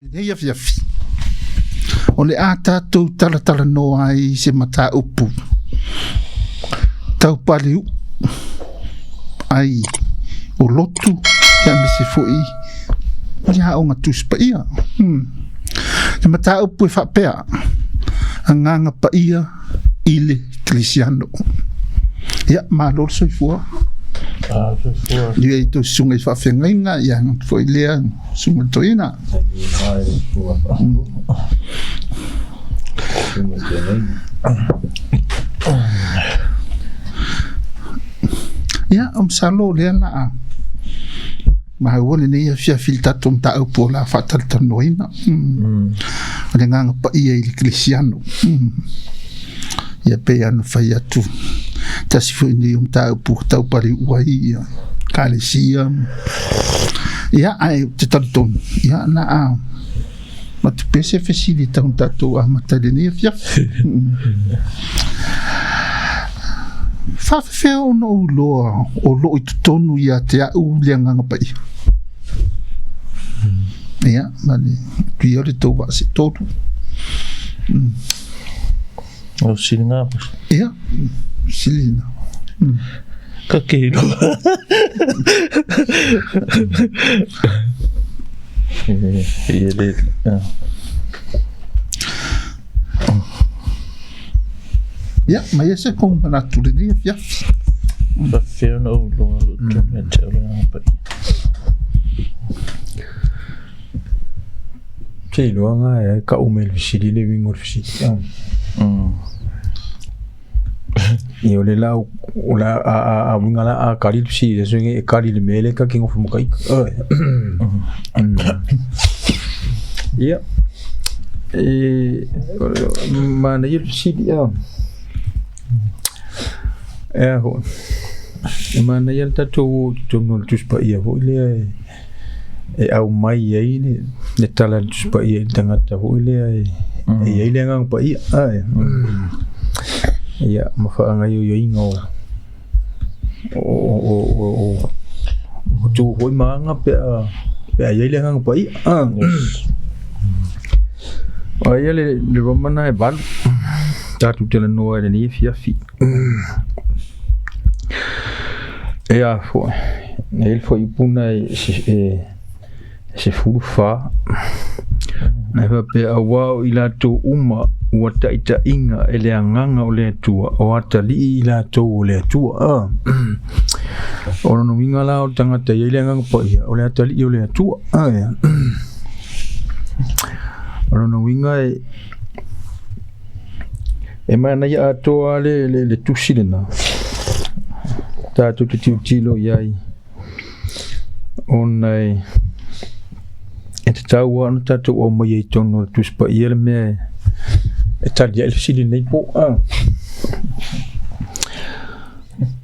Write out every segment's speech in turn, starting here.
Lenei afiafi, o le a tatou talatalanoa ai i se mataupu tau paliu'u ai o lotu aemaise foi i aoga Tusi Paia. Se mataupu e faapea, Agaga Paia i le Kerisiano. Ia, malo le soifua. Ia i tou susuga i faafeagaiga, ia foi lea susuga i le toeaina. Ia, o masalo o lea o le a maua lenei afiafi i le tatou mataupu o le a faatalatalanoaina. O le Agaga Paia i le Kerisiano. Ia pei lava ona fai atu, tasi foi lenei o mataupu ua tau paliu'u ai ia Ekalesia. Ia, ae ou te talitonu, ia, o le a avatu pea se fesili e tau ina tatou amata i lenei afiafi. Faafefea ona ou iloa o loo i totonu ia te au le Agaga Paia? Ia, ma le tuia o le tou vaa se tolu. O sili ngā. Ia, sili ngā. Ka ke iloa. E le. Ia, ma ia se kou manatu lenei afiafi. Faafefea ona ou iloa o lo o totonu ia te au le Agaga Paia? Seiloga e ka'u mai le fesili le uiga o le fesili. Ia o le la o la a a a uiga la a kali le fesili le aso lenei e kali i le mea lea ta te nofo ma ka ita. Ia e manaia le fesili a. E a foi e manaia le tatou o i totonu o le Tusi Paia foi lea e e aumai ai le tala a le Tusi Paia i le tagata foi lea e i ai le Agaga Paia. Ae. Ia, ma faagaoioiga o o o tu foi ma aga pe a pe a i ai le Agaga Paia. Aia le Romana e 8. Tatou talanoa i lenei afiafi. E a foi, e i ai le fuaiupu lena e 14, na e faapea, Auā o i latou uma ua taitaiga e le Agaga o le Atua, o atalii i latou o le Atua. A. O lona uiga la o le tagata e i ai le Agaga Paia, o le atalii o le Atua. A. O lona uiga e E manaia atoa le, le, le tusi lena. Tatou te tilotilo i ai ona e, e tatau lava ona tatou aumaia i totonu o le Tusi Paia le mea e, e tali ai le fesili lenei po. Ah.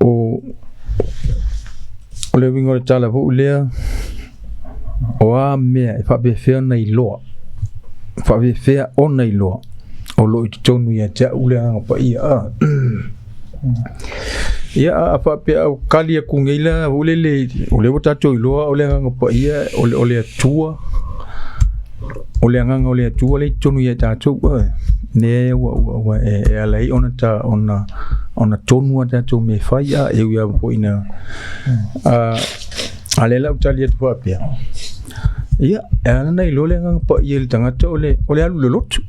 O, o le uiga o le tala foi lea, o a mea e faapefea ona iloa, faapefea ona iloa o lo o i totonu ia te au le Agaga Paia. A. Ia, a faapea au kali atu nei la, foi lele, o lea ua tatou iloa o le Agaga Paia, o le Atua, o le Agaga o le Atua lea i totonu ia tatou, a. Lea ua, ua, ua e, e ala ai ona ta, ona, ona tonu a tatou mea e fai, a, e ui lava foi ina, a, a lea la ou tali atu faapea, Ia, e ala ona iloa le Agaga Paia i le tagata o le, o le alu i le lotu.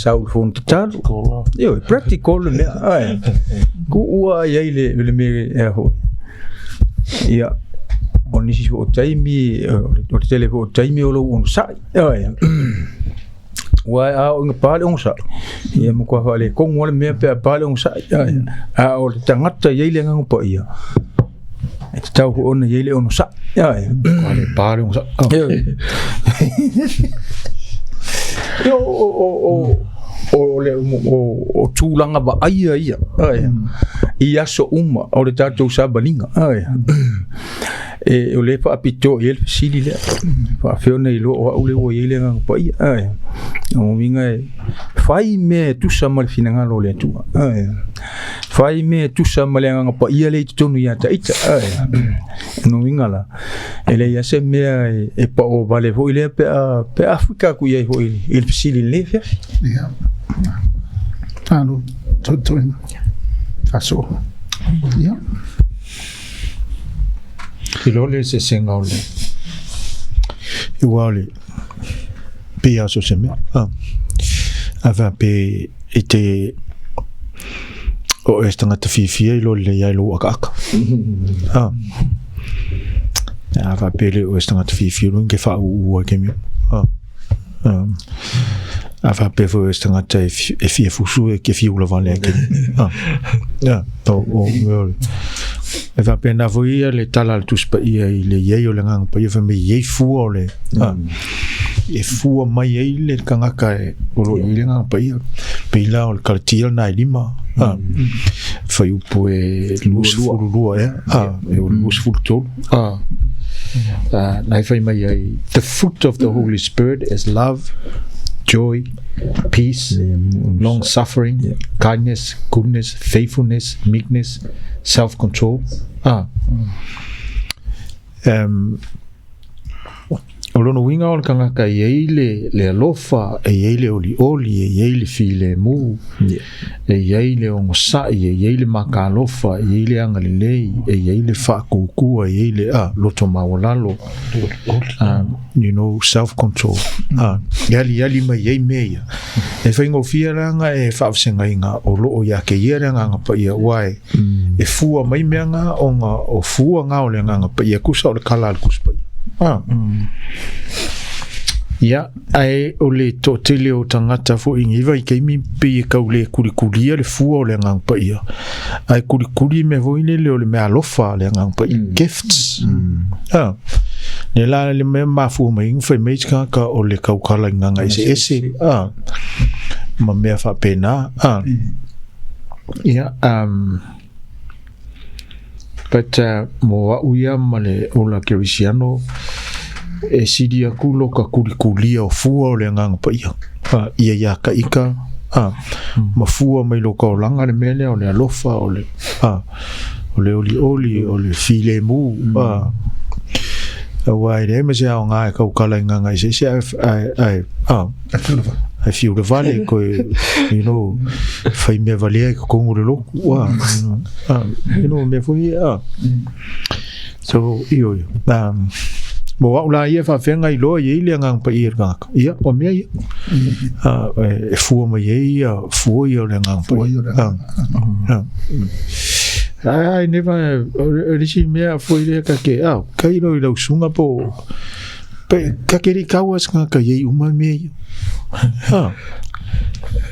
Sau i le fono tatalo. Ioe, practical le mea. Ae, kuua ai ai le, le mea e a foi. Ia, o nisi foi o taimi, o le tele foi o taimi o lou onosai. Ioe. Ua a oo ina pa le onosai, ia matua faaletonu lava le mea pe a pa le onosai. Ae, a o le tagata e i ai le Agaga Paia, E tatau foi ona i ai le onosai. Ae. Ka le pa le onosai. Ia, o, o, o, o, le, o, o tulaga vaaia ia. Ae. I aso uma o le tatou savaliga. Ae. E, o lea e faapitoa i ai le fesili lea. Faafefea ona iloa o au lea ua i ai le Agaga Paia. Ae. O lona uiga e fai mea e tusa ma le finagalo o le Atua. Ae. Fai mea e tusa ma le Agaga Paia lea i totonu ia te ita. Lona uiga la, e leai lava se mea e pao vale foi lea pe a, pe a afuika atu i ai foi i le fesili i lenei afiafi. Ia. Malo, toetoena. Aso. Ia. I lo le eseesega o le aua o le pei lava so o se mea a faapea i te o oe se tagata fiafia i lo lelei ai lou akaaka a faapea e le o oe se tagata fiafia loa ke faauu ai kemi a faapea foi o oe se tagata e fia fusu e ke fia ula vale ai kemi o mea o le e faapena foi ia le tala a le Tusi Paia i le i ai o le Agaga Paia fai mai e i ai fua o le e fua mai ai le tagata e o lo o i ai le Agaga Paia pei la o le Kalatia lena e 5 fuaiupu e 22 ea e o le 23 na e fai mai ai the fruit of the Holy Spirit is love joy peace long suffering kindness goodness faithfulness meekness self control O lona uiga o le tagata e i ai le, le alofa, e i ai le olioli, e i ai le filemu, e i ai le onosai, e i ai le makaalofa, e i ai le agalelei, e i ai le faakukua, e i ai le loto maualalo, you know, self control. E aliali mai ai mea ia. E faigofie la e faavasegaina o loo ia te ia le Agaga Paia, aua e E fua mai mea ngā ona o fua ngā o le Agaga Paia kusa o le kala a le Tusi Paia. Ah. Ia, ae o le toatele o tagata foi i nei vaitaimi pei e tau le kulikulia le fua o le Agaga Paia, ae kulikuli mea foi lele o le mea alofa a le Agaga Paia, gifts. Ah. Le la le mea mafua mai fai mai se tagata o le taukala i gaga eseese, ah, ma mea faapena, ah. Ia, but mo au ia ma le ola kerisiano, e sili aku lo ka kulikulia o fua o le Agaga Paia, ia ia ka ika, ma fua mai lo ka olaga le mea lea o le alofa, o le, o le olioli, o le filemu, aua e leai ma se aoga e kaukala i gaga eseese ae, ae, ae, Ai fiu le vale koe, you know, whai mea valea i ka kongo le loku, ah, you know, ah, you know, mea foi, ah. So, io, io. Mo au la ia whawhenga i loa i le agaga paia i le tagata. Ia, o mea ia. Ah, e fua mai ai ia, fua ia o le agaga paia. Fua ia o le agaga. Ah, ah. Ai, never, o le isi mea foi lea ka ke, ah, kai lo i lau sunga po, Pe, ka keri kau as ngā ka iei uma mea ia. Ha.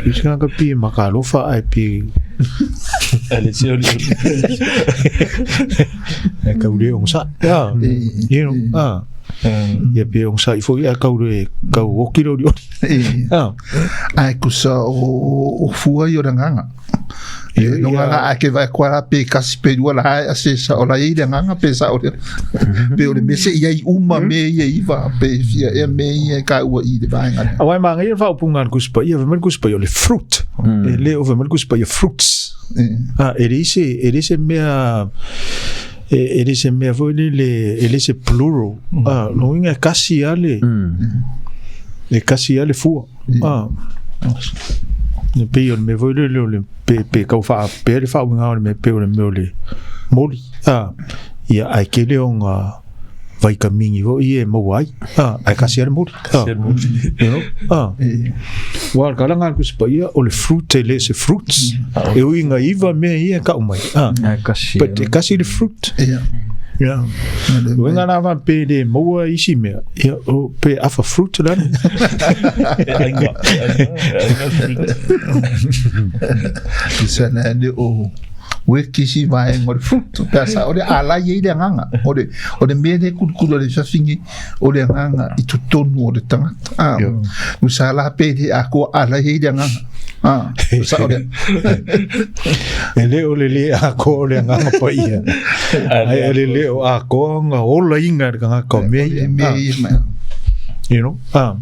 I se ngā ka pi maka alofa ai pi. Ale se oli. E kau le ong sa. Ha. You know, ha. Ia pi ong sa i foi a kau le kau oki lo ori. Ha. Ai kusa o fua i o ranganga. E no ngā a ke vai koa pe kasi pe rua la a se sa o la i le nganga pe sa o le pe o le mese ia i uma me ia iwa pe fia e me ia ka ua i le vaenga. A wai manga ia whaopunga le kusi paia, whamai le kusi paia o le fruit. E le o whamai le kusi paia fruits. A, e le ise, e le se mea, e le se mea foi le, le, e le se plural. A, lo inga e kasi a le, e kasi a le fua. Ah. Le pei o le mea foi lele o le pe, pe kau whaapea le whaawinga o le mea pe o le mea o le moli. Ah. Ia, ai ke le o ngā vaikamingi fo i e maua ai. Ah, ai kasi a le moli. Ah. You know? Ah. Wa ka langa ku se paia o le fruit e le se fruits. E ui ngā iwa mea ia ka umai. Ah. Ai kasi. But e kasi le fruit. Yeah. Yeah. Uenga la va pe le maua isi mea. Ia, o, pe afa fruit la. E ainga, e ainga, e ainga fruit. Isa na le o weki si vaenga o le fruit. Pe asa o le ala i le anganga. O le o le mea le kulukulu o le fafingi o le anganga i totonu o le tangata. Ah, no sa la pe le a ko ala i le anganga. Ah, sa o le E le o le le a ko o le anganga paia. Ai e le le o a ko nga ola inga le kanga ko me ia. Me ia. You know? Ah.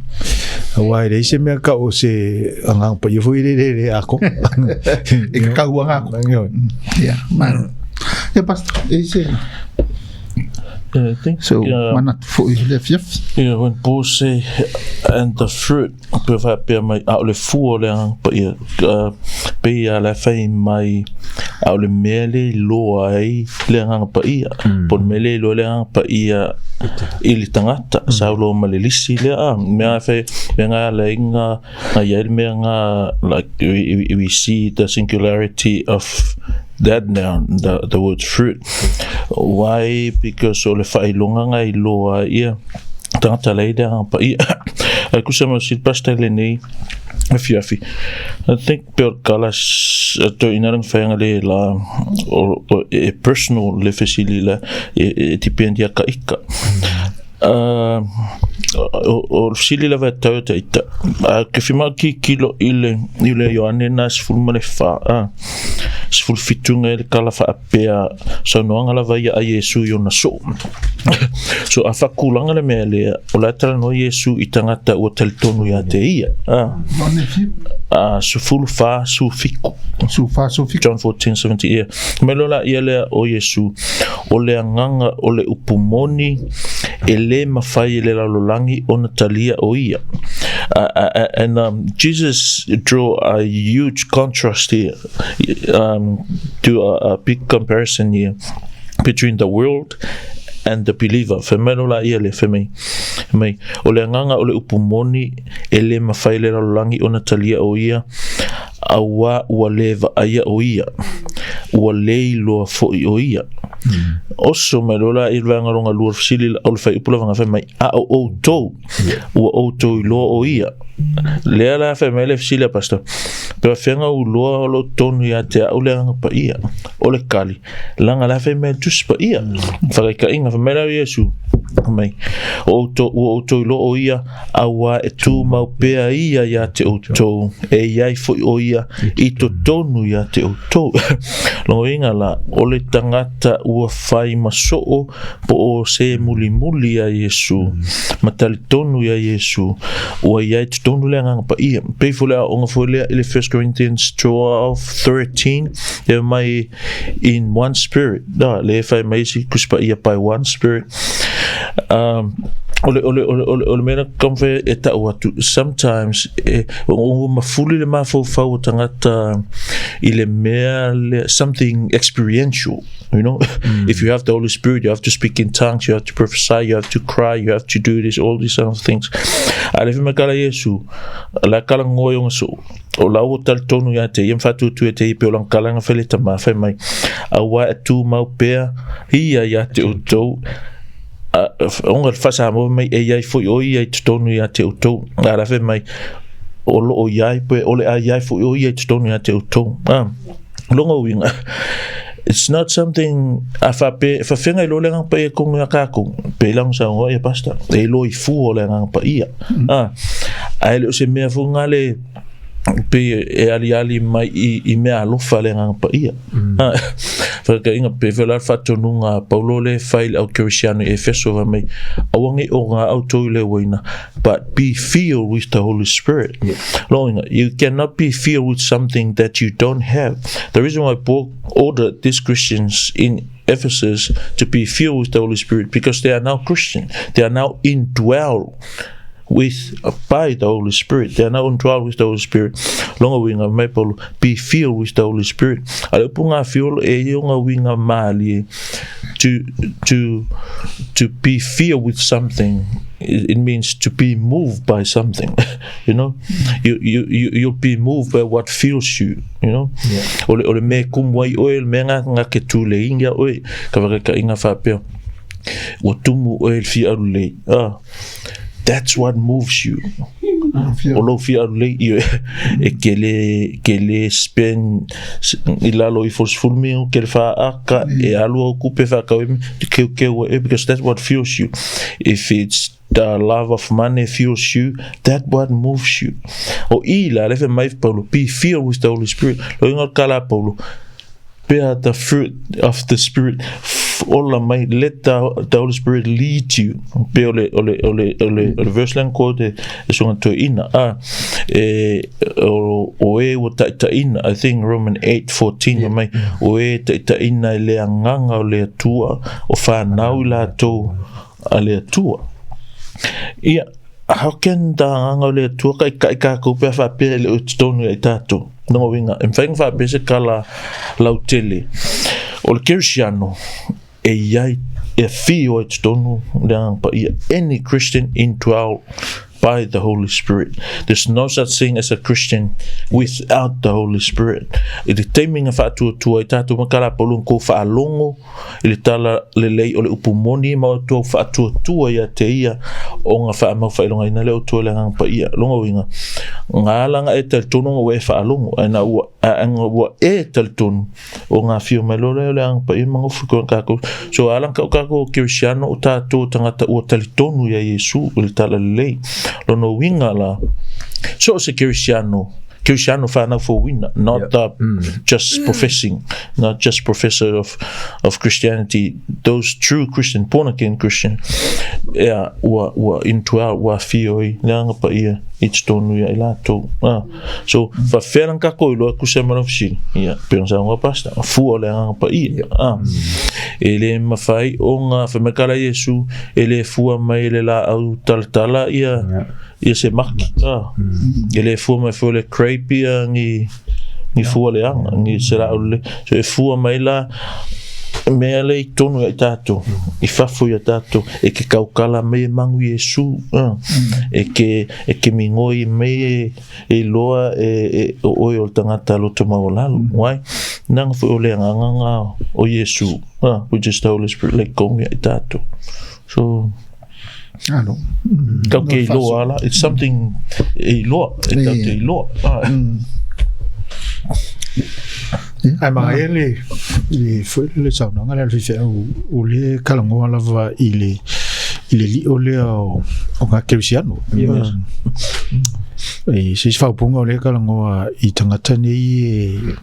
Aua e leai se mea tau o se Agaga Paia foi lele e le atoa. E kakau aga ako. Ioe. Ia, malo. Ia, Pastor, e i se... Yeah, I think, So, manatu foi i le afiafi. Yeah, when Paul say, and the fruit, pe faapea mai, a o le fua o le Agaga Paia, pei a la fai mai, a o le mea le iloa ai le Agaga Paia, po o le mea le iloa ai le Agaga Paia i le tagata, sauloa ma le lisi lea, a, mea fai, mea nga ala ai nga, nga i ai le mea nga, like, we see the singularity of that noun, the word fruit. Why? Because o le faailoga nga iloa ai ia tagata la i le Agaga Paia. Ai kusa ma si pastor lenei afiafi. I think pe o kala to ina lang whainga le la o, o, e personal le fesili la e depend ia ka ika. O le fesili lava e tau te ita. Ke whima ki kilo i le, i le Ioane na 14, a, 17 ngai le kala whaapea saunoanga lava ia a Iesu i ona soo. So a whakulanga le mea lea, o la tala no Iesu i tangata ua talitonu ia te ia. A, a sefulu wha su fiku. Su wha su fiku. John 14, 17, yeah. Me lola ia lea o Iesu, o le agaga o le upu moni e lē mafai e le lalolagi ona talia o ia. And Jesus draw a huge contrast here, do a big comparison here between the world and the believer. Fai mai lola ia le, fai mai, mai, o le agaga o le upu moni e lē mafai e le lalolagi ona talia o ia, auā ua lē vaaia o ia, ua lē iloa foʻi o ia. Oso mai loa la i le vaega longa lua o le fesili o le fuaiupu lava fai mai, a o outou, ua outou iloa o ia. Lea la fai mai le fesili a pastor, pe faafeaga ou iloa o lo o tonu ia te au le Agaga Paia, o le kali, laga la fai mai le Tusi Paia. Whakaikainga, fai mai la o Iesu, fai mai, o outou, ua outou iloa o ia, auā e tumau pea ia iā te outou, e i ai foi o ia i totonu iā te outou. Logoina la, o le tagata ua fai ma soo po o se mulimuli iā Iesu, ma talitonu iā Iesu, ua i ai totonu le Agaga Paia. Pei foi le aoaoga foi lea i le 1 Corinthians 12, 13, e mai in one spirit, na, le e fai mai isi Tusi Paia by one spirit. O le, o le, o le, o le, o le mea na taumafai e tau atu, sometimes, e, ua mafuli le mafaufau o tagata i le mea lea, something experiential, you know? If you have the Holy Spirit, you have to speak in tongues, you have to prophesy, you have to cry, you have to do this, all these kind of things. A le fai mai kala Iesu, la kala ngoi o ngaso, o la ua talitonu ia te ia, ma whātūtū e te ia pe o langa kalanga whai le tama, whai mai, auā e tumau pea ia ia te outou, onga le faasamoa fai mai e i ai foi o ia i totonu ia te outou, a la fai mai o lo o i ai pe o le a i ai foi o ia i totonu ia te outou. Longa uiga, it's not something a faapea e faafeagai loa le Agaga Paia i totonu ia tatou, pei la ona saunoa ia Pastor, e iloa i fua o le Agaga Paia. Ae le o se mea foi lena le pei e aliali mai i mea alofa le Agaga Paia. Whakainga, pe whai la whaatonuga a Paulo le whai le au Kerisiano i Efeso whai mai, aua nei o ngā au tau le waina, but be filled with the Holy Spirit. Yeah. Longa, you cannot be filled with something that you don't have. The reason why Paul ordered these Christians in Ephesus to be filled with the Holy Spirit, because they are now Christian. They are now indwelled with by the Holy Spirit. They are now indwelled with the Holy Spirit. Longa uiga mai Paulo, be filled with the Holy Spirit. A le upu ngā fiolo e i o ngā uiga mālie to be filled with something, it means to be moved by something, you know? You'll be moved by what fills you, you know? Yeah. O le mea e kumu ai oe, o le mea ngā ngā ke tūle inga oe, ka whakakainga whāpea, ua tumu oe le fia aru lei. That's what moves you. O lou fia alu lei i e ke le, ke le spend i lalo i fo sefulu mio, ke le whaaka, e alu au kupe whaakau e te keu keu e, because that's what fuels you. If it's the love of money fuels you, that what moves you. O i la, le whai mai Paulo, be filled with the Holy Spirit. Lo inga kala Paulo, bear the fruit of the Spirit. Ola mai, let the Holy Spirit lead you. Pe o le, o le, o le, o le, o le verse lea na quote e suaga toeaina. A, e, o, o e ua taitaiina, I think Roman 8:14 fai mai, o e taitaiina e le agaga o le Atua, o fanau i latou a le Atua. Ia, how can the agaga o le Atua kaikai kākou pe a faapea e le o i totonu ia i tātou? Lona uiga, e mafai ona faapea se tala lautele, o le kerisiano e i ai, e afio ai totonu le Agaga Paia, any Christian indwell by the Holy Spirit. There's no such thing as a Christian without the Holy Spirit. I le taimi na faatuatua ai tātou ma Kalapolu na kou faalogo i le tala lelei o le upu moni ma outou faatuatua ia te ia o nga faamau faailogaina lea outou e le Agaga Paia. Lona uiga, nga ala nga e talitonu nga ua e faalogo, ae na ua, ae nga ua e talitonu o nga afio mai loa lea o le Agaga Paia ma gofu koe kākou. So ala nga kau kākou o Kerisiano o tātou tagata ua talitonu ia Iesu i le tala lelei. Lona uiga la, so o se Kerisiano Kerisiano whanau fouina, not the just professing, not just professor of Christianity, those true Christian, born again Christian, ea, ua, ua indwell, ua afio i le Agaga Paia i totonu ia i latou. Ah, so, faafefea la kako iloa e tusa ai ma lau fesili? Ia, pei ona saunoa Pastor, fua o le Agaga Paia. Ah, e le mafai ona, fai mai ka la Iesu, e le fua mai e le laau talatala ia, ia se maki ah. E le fua mai foi le crepe ia ni ni fua leaga ni se laau lelei. So e fua mai la mea lea i totonu ia i tatou, i fafo ia tatou, e ke kaukala mai e magu Iesu, ah. E ke e ke migoi mai e e iloa e e o oe o le tagata loto maualalo. Why? Leaga foi o le agaga na o Iesu, ah, which is the Holy Spirit lea i totonu ia i tatou. So Alo. Kau ke iloa ala, it's something e iloa, e tau te iloa. Ai ma e le le foi le saunoaga lea a le faifeau o lea e talanoa lava i le i le lio lea o o ngā kerisiano. E se isi faaupuga o lea e talanoa i tagata nei e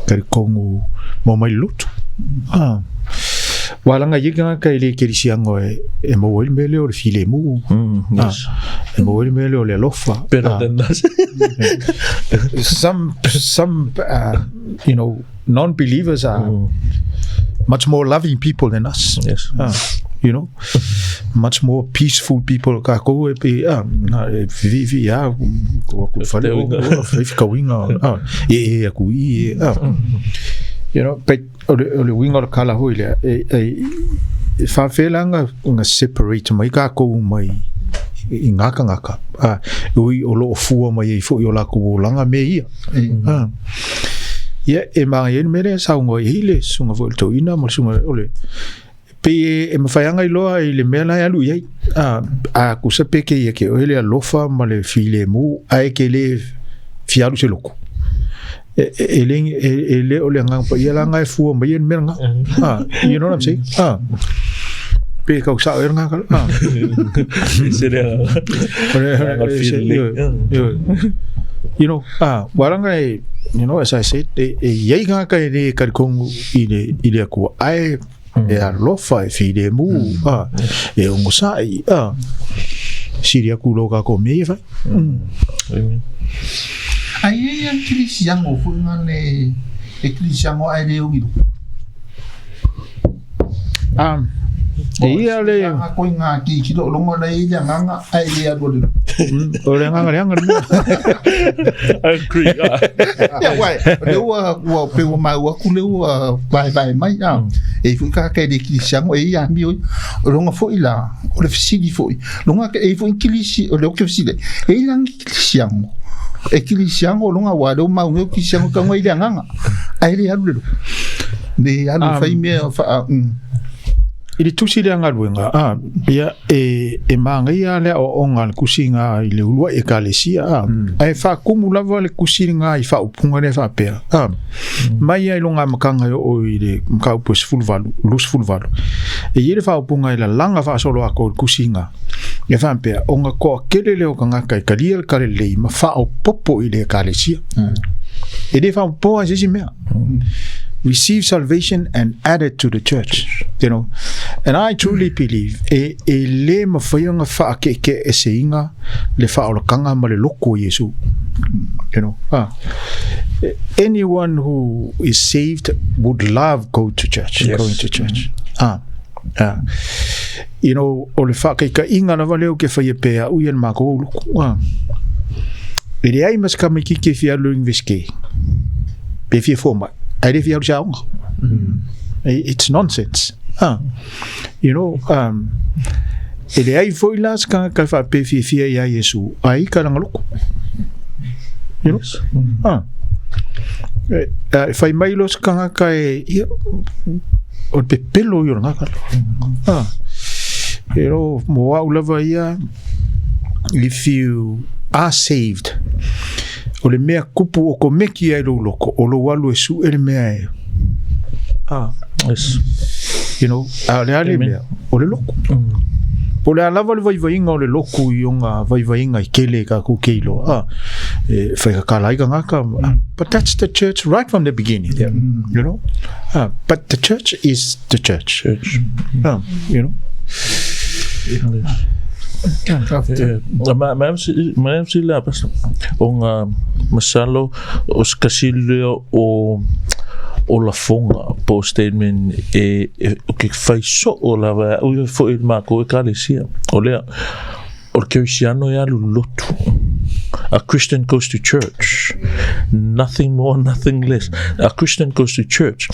talitonu maua mai le lotu. Ah. Ua laga i ai tagata i le kerisiano e, e maua ai le mea lea o le filemu. Yes. Ah, e maua ai le mea lea o le alofa. Better Ah. than us. Some you know, non-believers are much more loving people than us. Yes. You know, much more peaceful people kākou e pe ah, na, e whiwhi a ko aku whare o o whiwhikawinga ah, e e aku i e ah. You know, but o le, o le uiga o le kala hoi lea e, e, e whawhela nga, nga separate mai kākou mai i ngā kangaka. Ah, ui o loo fua mai ei foi o lākou olanga me ia. Ah. Ia, e māngai ai le mea lea e saunoa i ai le susuga foi o le toeaina ma le susuga o le pei e, e mafai lava ona iloa i le mea la e alu i ai. A, a tusa pe ke ia ke oe le alofa ma le filemu ae ke le fia alu se lotu. E, e, e, le, e, e le o le agaga paia la nga e fua mai ai le mea lena. Ah, you know what I'm saying? Ah. Pe kau sao e lena kala. Ah. Se le agaga. Agaga filemu. You know, ah, waranga e, you know, as I said, e, e iai ngā kai le karikongu i le, i le akua, ae e alofa, e whiremu, ah, e ongosai, ah, siri aku lo kako me e whai. Amen. Ai e ia kirisiango foi nga le e kirisiango ai le ongi. E ia le Nga koi ngā ki ki lo longo le i le nganga ai le alu le. O le nganga le anga le mea. I agree. Ia wai, le ua ua pe ua mau aku le ua vai vai mai a. E foi ka ke le kirisiango e ia mi oi. O longa foi la, o le fesili foi. Longa ke e foi kilisi o le o ke fesili. E i langi kirisiango. E kirisiango longa wa le mau ngeo kirisiango ka ngoi le nganga. Ai le alu le. Le alu fai mea fa. I le tusi lea galuega, a, ia, e, e māgaia le aoaoga a le kusi ngā i le uluai ekalesia, a, ae faakumu lava le kusi ngā i faaupuga lea faapea, a, mai ai loga amataga e oo i le mataupu e 18, 28, e i ai le faaupuga e lalaga faasolo atoa i le kusi ngā, e faapea, o ga toatele lea o tagata e talia le talalelei ma faaopopo i le ekalesia. E le faaopopoa i se isi mea. Receive salvation and add it to the church. You know, and I truly believe e, e lē mafai ona faakeekeeseina le faaolataga ma le loko o Iesu. You know, ah. Anyone who is saved would love go to church, Yes. going to church. Ah. Ah. You know, o le faataitaiga lava lea ou te faia pea au ia le matou auluku. Ah. E leai ma se tamaititi e fia alu i le Iunivesite, pe fia fomai, ae le fia alu i se aoga. It's nonsense. Ah. You know, e leai foi la se tagata e faapea e fiafia ia Iesu, ae ita lana loto. You know? Ah. E, e fai mai loa se tagata e, ia, o le pepelo ia o le tagata. Ah. You know, mo au lava ia, if you are saved, o le mea kupu o komeki ai lou loko, o lou alu e sue le mea e, ah, Yes. you know, a o le a le mea, o le loko. Po o le a lava le vaivaiga o le loku i ona vaivaiga i kele ka ku ke iloa, ah, e whaikakala ai ka ngaka, ah, but that's the church right from the beginning. Yeah. You know? Ah, but the church is the church. Church. Ah, you know? Eh, ma ma ma si la pas o ngā masalo o se kasi lea o o lafoga po o statement e, e o ke whai so o lava au ia foi i mākou ekalesia o lea o le kerisiano e alu lotu. A Christian goes to church. Nothing more, nothing less. A Christian goes to church.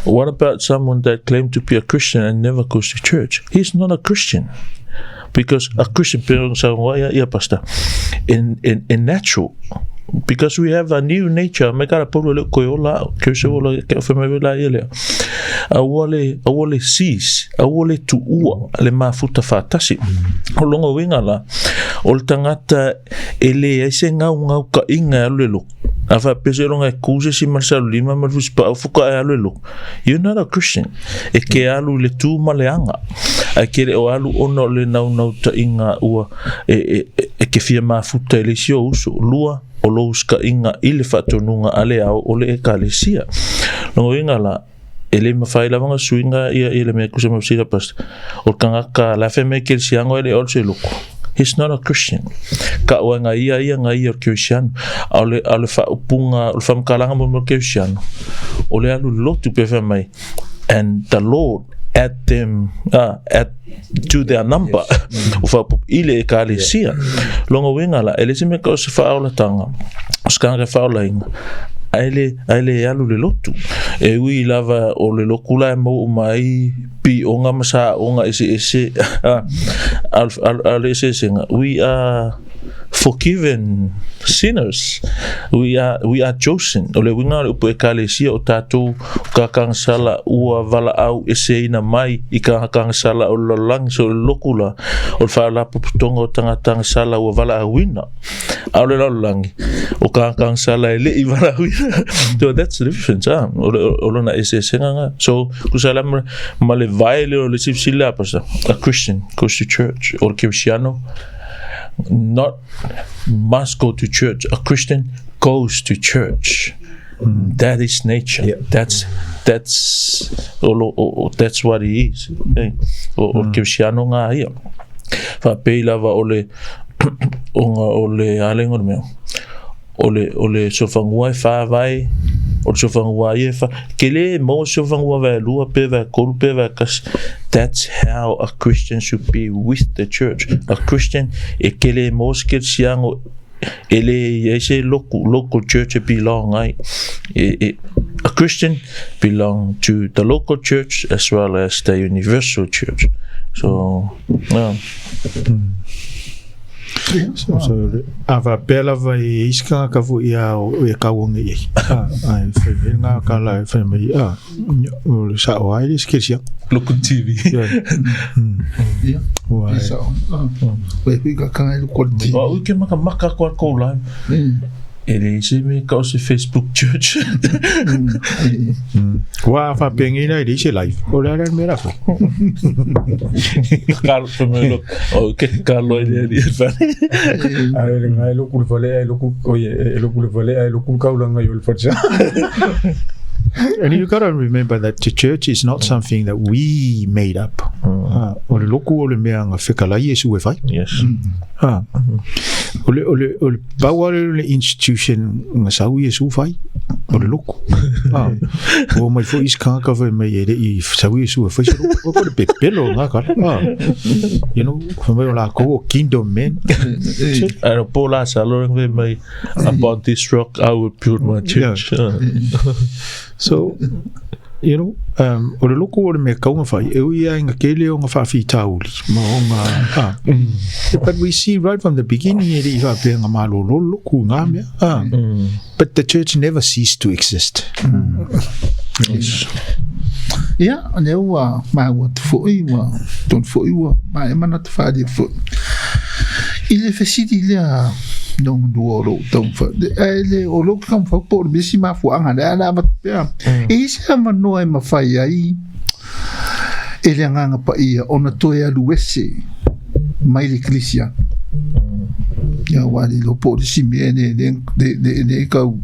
What about someone that claimed to be a Christian and never goes to church? He's not a Christian. Because a Christian, ia, ia pastor, in, in natural, because we have a new nature, me kara polo le koe ola, ke se ola, ke ofe me vela ia lea. Aua le, aua le cease, aua le tuua, le mafuta whātasi. O longa uiga la, o le tagata e leai se gaugaukaʻiga e alu le loko. A faapea seiloga e ku se isi ma le saolima ma le fusipaʻau foka e alu le loko. You're not a Christian. E ke alu i le tu ma le aga. Ae ke le o alu ona o le naunautaiga ua e, e, e, e ke fia mafuta i le isi ou uso. Lua, o lou usikaʻiga i le faatonuga a le ao o le Ekalesia. Lona uiga la, e le mafai lava ona suiga ia ia le mea kusa ma sila pastor. O le tagata la fe mai kerisiano e le o le se loko. He's not a Christian. Ka o nga ia ia nga ia o le kerisiano. A o le, a o le faaupuga, o le faamatalaga mo le kerisiano. O le alu lotu pe fai mai. And the Lord add them, add to their number. O faaupupu i le ekalesia. Lona uiga la, e le se mea ka o se faaolatanga, o se tagata e faaolaina, ae le, ae le alu le lotu. E ui lava o le loku la e maua uma ai pioga ma saoga eseese, a, a, a, a le eseesega, we are forgiven sinners. We are, we are chosen. O le uiga o le upu ekalesia o tatou o kakagasala ua valaau eseina mai i kakagasala o le lalolagi so o le loku la o le faalapotopotoga o tagatagasala ua valaauina. A o le lalolagi o kakagasala e leʻi valaauina. So that's the difference, ah. O, le, o lona eseesega ga. So, tusa la ma, ma le vae lea o le silisili lea, pastor. A Christian goes to church. O le kerisiano not must go to church. A Christian goes to church. That is nature. Yeah. That's that's o, lo, o, o, that's what he is. Eh? O, o le kerisiano ngā ia. Faapei lava o le o ngā o le alenga o le mea. O le o le sofanua e whāwai, o le sofanua ia e wha, ke le maua sofanua vai lua pe vai kolu pe vai kasi. That's how a Christian should be with the church. A Christian e ke le maua se kerisiano e le i ai se loku, local church e belong ai. E, e, a Christian belong to the local church as well as the universal church. So, yeah. So, so, a faapea lava i isi tagata foi a o e kauoga i ai. A, ai fai mai ngā kala e fai mai, a, o le sao ai le isi kerisiano. Local TV. Ia, Ua, e sao. Ua e hui ka kanga i loko o le TV. O au ke makamaka ko a kou live. E leai se mea ka o se Facebook church. Ua faapea nei la e leai se live. O le a le mea la fai. Kalo pe me lo. O ke kalo i le ali e whare. Ai le ngai loku le fale ai loku oi e loku le fale ai loku kaulanga i o le fale. And you got to remember that the church is not something that we made up. O le loku o le mea nga fekalai e su e fai. Yes. O le pau ale le institution nga sau i e su fai. O le loku. O mai fo is kanga fai mai e le i sau i e su e fai se loku. O ko le pepelo nga kala. Fai mai o la ko o kingdom men. And Paul Asalo mai about this rock I will build my church. So, o le loko o le mea kaunga fai, e ui ai nga kele o nga whaawhitauli, ma o nga, But we see right from the beginning e i whaapea nga malolo loku ngā mea. But the church never ceased to exist. Yes. Ia, o lea ua maua atu foʻi ua tonu foʻi ua maea manatu faaalia foʻi. I le fesili lea logalua o lou taumafai, ae le o lou taumafai po o le mea si mafuaaga lea ae le avatu pea. E i ai se avanoa e mafai ai e le Agaga Paia ona toe alu ese mai le Ekelesia. Ia aua le iloa po o le isi mea le le le le kau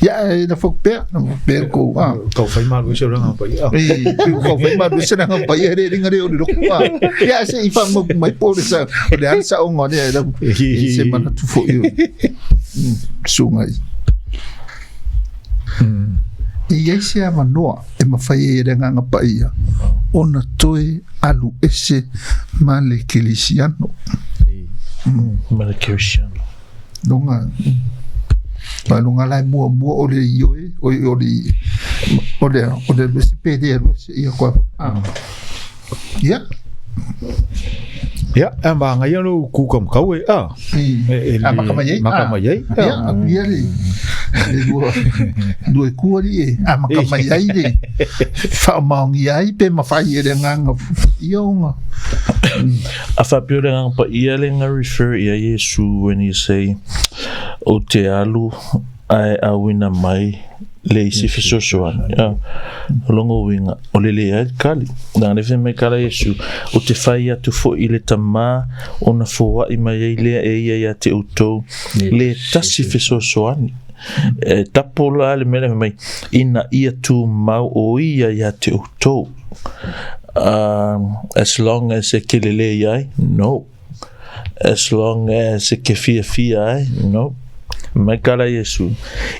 ia e na fau pea na fau pea kou a. Kau whai malu ese o le Agaga Paia. E, kau whai malu ese le Agaga Paia re ringa re o le roku a. Ia se i wha mau mai po le sa o le ana sa onga le lau e se manatu foʻi o sungai. E i ai se avanoa e mafai ai e le Agaga Paia ona toe alu ese ma le Kerisiano. Ma le Kerisiano. Longa ma longa la muamua o le ioe o o le o le o le alu ese pe le alu ese ia koa ia. Ia, a ma ngai alo ku kam kau e a. E, a maka mai ai. Maka mai ai. Ia, aku ia le le lua lua e kua li e a maka mai ai le whaamaongi ai pe mawhai e le nganga ia onga. A whapio le nganga pa ia le nga refer ia Yesu when he say o te alu ae auina mai le isi fesoasoani. O longo uiga, o le le ai le kali. Leaga le fai mai kala Iesu, o te fai atu foʻi i le Tamā, ona foaʻi mai ai lea e ia iā te outou, le tasi fesoasoani. E tapo la le mea lea fai mai, ina ia tumau o ia iā te outou. As long as e kelelei ai, no. As long as e ke fiafia ai, no. Mai kala Iesu,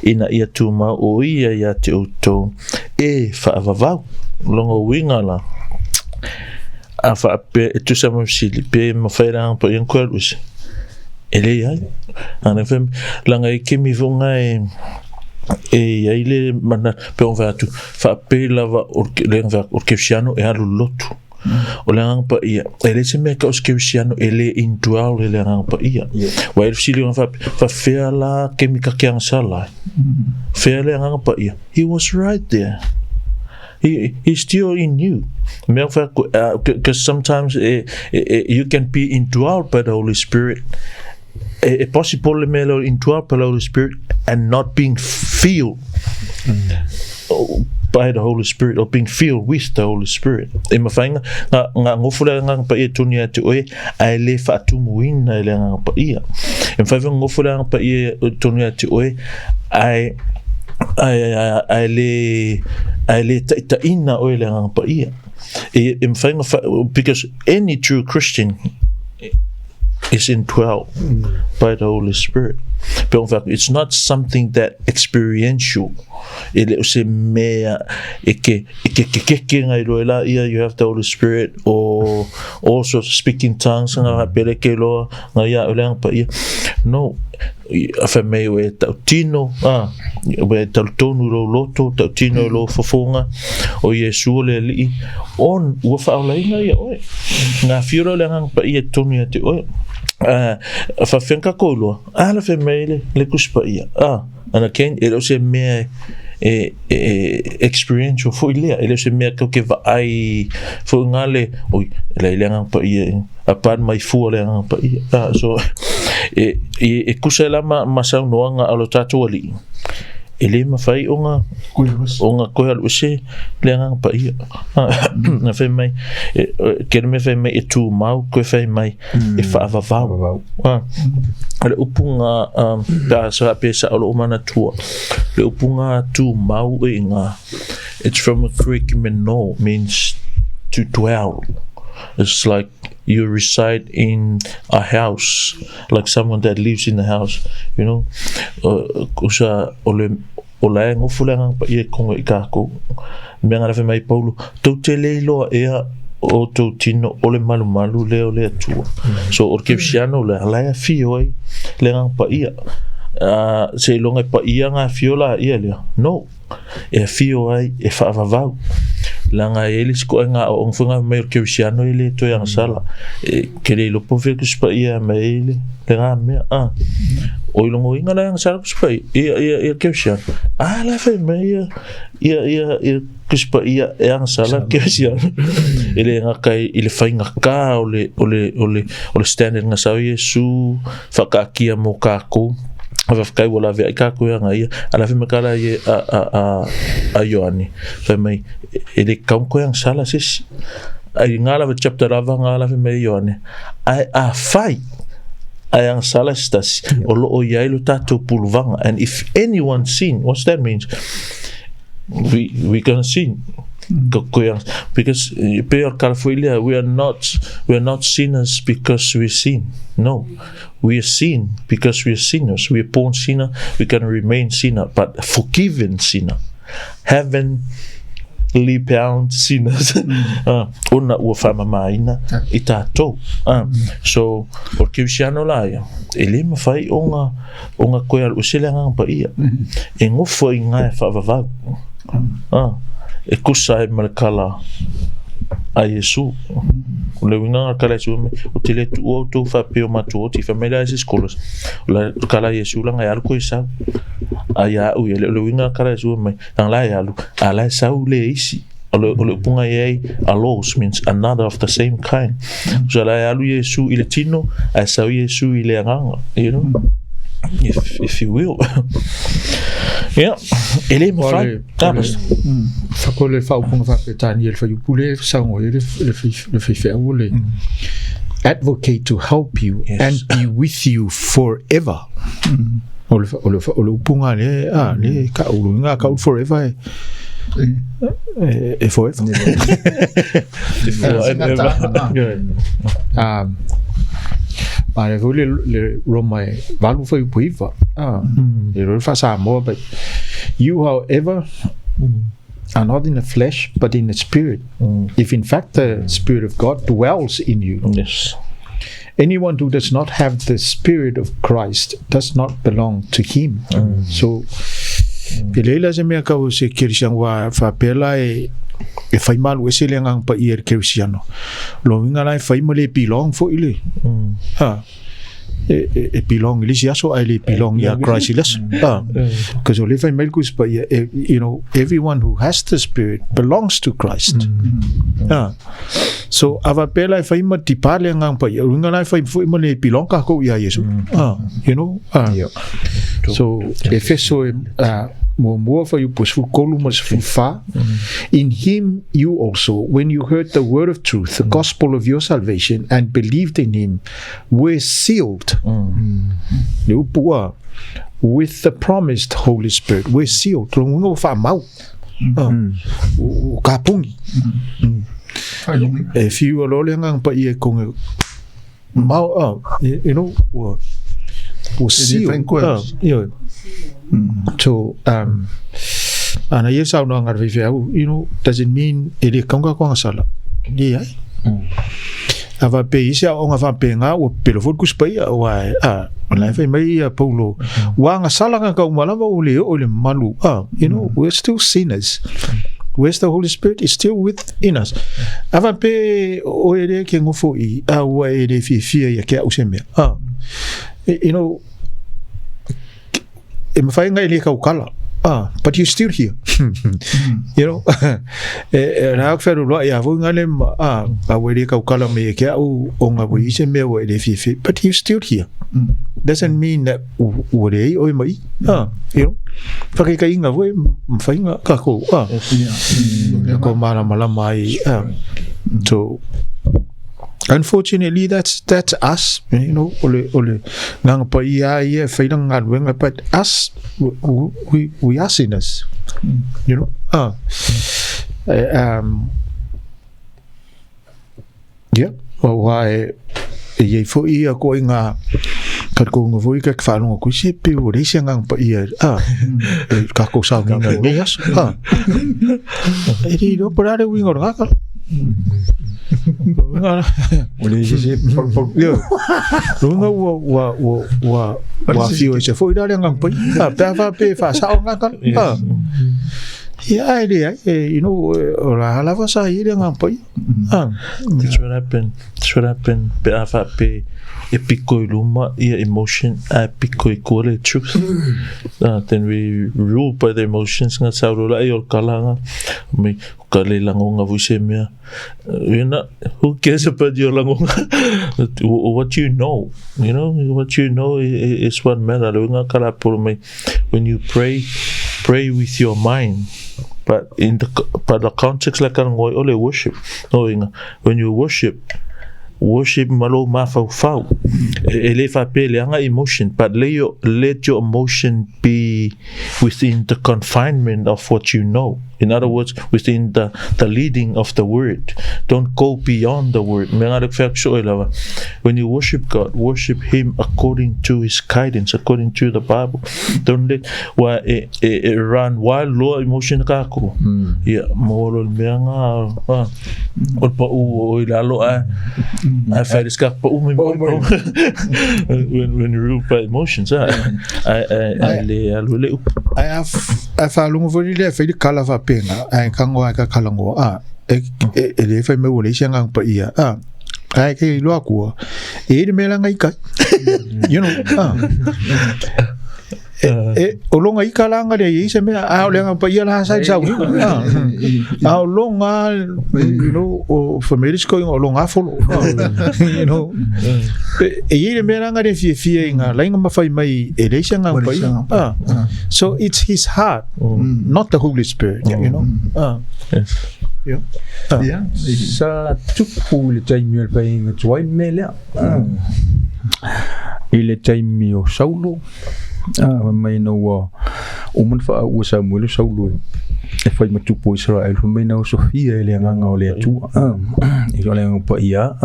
ina ia tumau o ia iā te outou, e faavavau. Longo uiga la. A faapea e tusa ma fesili, pe mafai la pa ia koe alu ese. E le ai. Ana fai langa e kemi fonga e e iai le mana pe on atu faapea lava o le o le Kerisiano e alu lotu. O le Agaga Paia, e le se mea ka o se Kerisiano e le indwell e le Agaga Paia. Wa e le fesili ona faapea, faafefea la kemi ka ke agasala ai. Fea le Agaga Paia? He was right there. He's still in you. Mea wha, because sometimes you can be indwelled by the Holy Spirit. E possible le mea leo indwelled by the Holy Spirit and not being filled by the Holy Spirit or being filled with the Holy Spirit. E mawhainga, ngā ngofo le Agaga Paia tonu ia te oe, ae le whaatumuina e le Agaga Paia. E mawhai ngā ngofo le Agaga Paia tonu ia te oe, ae ae le ae le taitaina oe le Agaga Paia. E mawhai ngā because any true Christian is indwelt by the Holy Spirit. But in fact, it's not something that experiential. E le o se mea e ke e ke kekeke ngai loa la ia you have the Holy Spirit or also speak in tongues nga pele ke loa nga ia o le Agaga Paia. No, a fai mai o e tautino, a, o e talutonu i lou loto, tautino i lou fofoga, o Iesu o le Alii, on, ua faaolaina ia oe. Ngā whio lea o le Agaga Paia tonu ia te oe. A, faafefea ka kou loa, a la fai mai le, le Tusi Paia, a, ana ken, e le o se mea e, e, experiential foʻi lea, e le o se mea kou ke vaai foʻi ngā le, oi, le le Agaga Paia, a pan mai fua le Agaga Paia. So, e, e, e kusa e la ma saunoaga a lo tatou Alii. E lē mafai ona ona toe alu ese le Agaga Paia. Na fai mai, ke le mea fai mai e tumau, toe fai mai e faavavau. O le upu ga pe a sa pe sa'o lo'u manatua, le upu ga tumau e iga, it's from a Greek meno, means to dwell. It's like you reside in a house, like someone that lives in the house, you know. Usa o le o la e gofo le Agaga Paia i koga i kākou. Mea ngana fai mai Paulo, tou te le iloa ea o tou tino o le malumalu lea o le Atua. So o le kerisiano lea, la e afio ai le Agaga Paia. Seiloga e paia ngā afio la ia lea. No. E afio ai, e faavavau. Leaga e i ai le isi koʻaiga aoaoga foi na fai mai o le kerisiano e le toe agasala. E, ke le iloa po o fea le Tusi Paia e aumai ai le, le mea. Ah. O ilogoina la e agasala Tusi Paia, ia, ia, ia le kerisiano. Ah, la e fai mai ia, ia, ia, ia Tusi Paia e agasala le kerisiano. E le gata i le faigata o le, o le, o le, o le standard na sau Iesu whakaakia mō kākou. A whawhikai ua lawe ai kākou e anga ia. A lawe mai kā la ia a, a, a, a Ioane. Whai mai, e le kaun koe agasala sesi. Ai ngā lava chapter lava ngā lava mai Ioane. Ai a whai ai agasala se tasi. O loo i ai lo tātou puluvanga. And if anyone sin, what's that means? We gonna sin. Because pe o kala foi lea, we are not sinners because we sin. No. We are sin because we are sinners. We are born sinner, we gonna remain sinner, but forgiven sinner. Heavenly bound sinners. Ona ua faamamaina i tātou. So, o le kerisiano la ia, e le mafai ona ona koe alu ese le Agaga Paia. E gofo i ngā e faavavau. E kusa ai ma le kala a Iesu. O le uiga o le kala a Iesu mai, o te le tuua outou faapea o matou oti, fai mai la e se scholars. O le kala a Iesu langa e alu koe sau. A ia au ia, le uiga o le kala a Iesu mai, langa la e alu, a la e sau le isi. O le upuga i ai, allos means another of the same kind. So la e alu Iesu i le tino, a e sau Iesu i le agaga, you know, if you will. Yeah, e le mawhai. Whako le whaupunga whapetani e le whaiupu le saungo e le whaiwheau o le advocate to help you and be with you forever. O le upunga le, a, le ka ulu, ngā ka ulu forever e. E forever. Ma le foi le Roma e valu fuaiupu 9. E le faa-Samoa, but you, however, are not in the flesh, but in the spirit. If in fact the Spirit of God dwells in you. Yes. Anyone who does not have the Spirit of Christ does not belong to him. So, E leai la se mea kau se kerisiano ua faapea la e e fai malu ese le Agaga Paia i le kerisiano. Lona uiga la e fai ma le belong foi le. Ha. E, e belong i le isi aso ae le belong ia Christ i le aso. Ha. Because o le fai mai le Tusi Paia, you know, everyone who has the Spirit belongs to Christ. Ha. So, a faapea la e fai ma tipa le Agaga Paia, o uiga la e fai foi ma le belong kākou ia Iesu. You know? So, Efeso e muamua fuaiupu 13 ma le 14. In him you also, when you heard the word of truth, the gospel of your salvation, and believed in him, were sealed. Le upu a, with the promised Holy Spirit. Were sealed. Lona uiga ua faamau. Ua kapugi. E fiu aloa le Agaga Paia e konge mau, you know, ua seal. Ioe. So, ana ia saunoaga a le faifeau, you know, does it mean e le kaunga koa sala? Leai. A faapea i se aoaoga faapena, ua pepelo foi le Tusi Paia, aua a, o la e fai mai ia Paulo, ua agasala tagata uma lava ua le oo i le mamalu, you know, we're still sinners. Where's the Holy Spirit? It's still within us. A faapea o e le ke gofo i, a ua e le fiafia ia ke au se mea. You know, e mafai ona e le taukala. But you're still here. You know, e rā aku whenua loa ia foi ngale ma, a ua e le taukala me ia ke au o ngā wai se mea ua e le fiafia. But you're still here. Doesn't mean that ua leai oe ma i. Ah, you know. Whakaikainga foi, mawhainga kākou. Ah. Yeah. Ko mālamalama ai. Ah. So, unfortunately, that's us, you know, o le nganga pa ia ia e whairanga ngā ruenga, but us, we are sinners, you know. Ah. Yeah, wa e iei foi ia ko i ngā ka ko ngā foi ka whaalonga ko se pe o reisi ngang pa ia ah e ka ko sa ngā nei as ah e ri ro parare wingo ngā ka O le se pol pol. Yo. Runga ua whio e se foi rare ngang pai. Ah, pe fa pe fa sa o ngā ka. Ah. Ia ai le ai, you know, o la hala sa i le ngang pai. Ah. That's what happened. That's what happened. Pe a fa pe e piko i luma ia emotion a piko i kua le truth. Then we rule by the emotions nga sa ro la i o kala nga. Me ka le langonga vui se mea. You know, who cares about your langonga? What you know, you know, what you know is what matter. Le nga kala polo mai. When you pray, pray with your mind. But in the but the context like ngoi ole worship. No inga. When you worship, worship malo mafaufau. E le fa pe le anga emotion, but let your emotion be within the confinement of what you know. In other words, within the leading of the word. Don't go beyond the word. Me nga le fa so e lava. When you worship God, worship Him according to His guidance, according to the Bible. Don't let wa e run wild loa emotion ka ko. Ia mo lo mea nga ah o pa u o i lalo a I fight is ka pa u me when you rule by emotions, ah, ai le alu le upu. Ai a whaalongo foi le whai le kala wha penga, ai kango ai ka kalango, a, e le whai me ua le isi ngang pa ia, a, ai ke iloa kua, e le mea langa i kai, you know, a, e, o longa i ka langa le i se mea, a o le anga pa ia la sa i sau, a, a o longa, you know, o families ko o longa folo, you know, e i le mea langa le fia fia i ngā lainga mawhai mai e le isi ngang pa ia, a, so it's his heart, not the Holy Spirit, you know. Yeah. Sa tupu i le taimi o le paeaiga tuai le mea lea. I le taimi o Saulo, fai mai ina ua uma ona faauu e Samuele o Saulo e fai ma tupu o Isaraelu, fai mai na osofia e le agaga o le Atua, i o le agaga paia.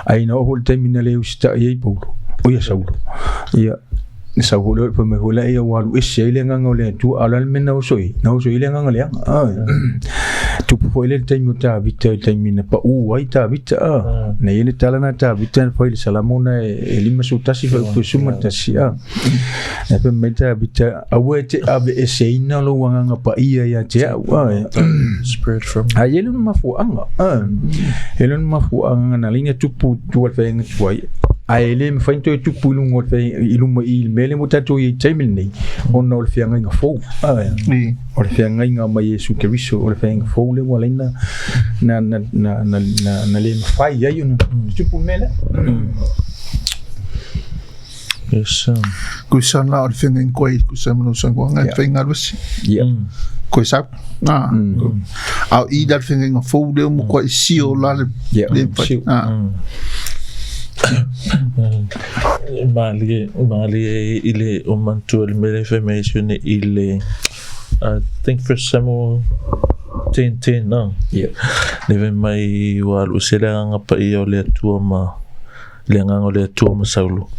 Ae ina oo foi i le taimi na le usitai ai Paulo, o ia Saulo, ia sau foi lea fai mai foi lea ua alu ese ai le agaga o le Atua, a o le a le mea na oso i ai? Na oso i ai le agaga leaga. Tupu foi lea i le taimi o Tavita, i le taimi na paʻū ai Tavita, na i ai le tala na Tavita na fai i le Salamo na e 51 fuaiupu e 11, na fai mai Tavita, aua e te aveeseina lou agaga paia ia te au. Spirit from Ae i ai lona mafuaaga, e i ai lona mafuaaga na laina tupu i tua o le faiga tuai, ae le mafai ona toe tupu i luga o le faiga i luma i le mea lea ua tatou i ai i le taimi lenei, ona o le feagaiga fou, o le feagaiga mai Iesu Keriso, o le feagaiga fou lea ua laina na le mafai ai ona tupu le mea lea. Yes. Koe sa na o le whenga koe ko sa mo sa ko ngai whenga lusi. Koe sa na. Au i da whenga nga fou le mo koe sio la le le Sio. Ah. Malie, malie i le o mantua le mele fai mai sune i le I think First Samuel 10:10 no. Le fai mai ua alu se le agaga paia o le Atua ma le agaga o le Atua ma Saulo.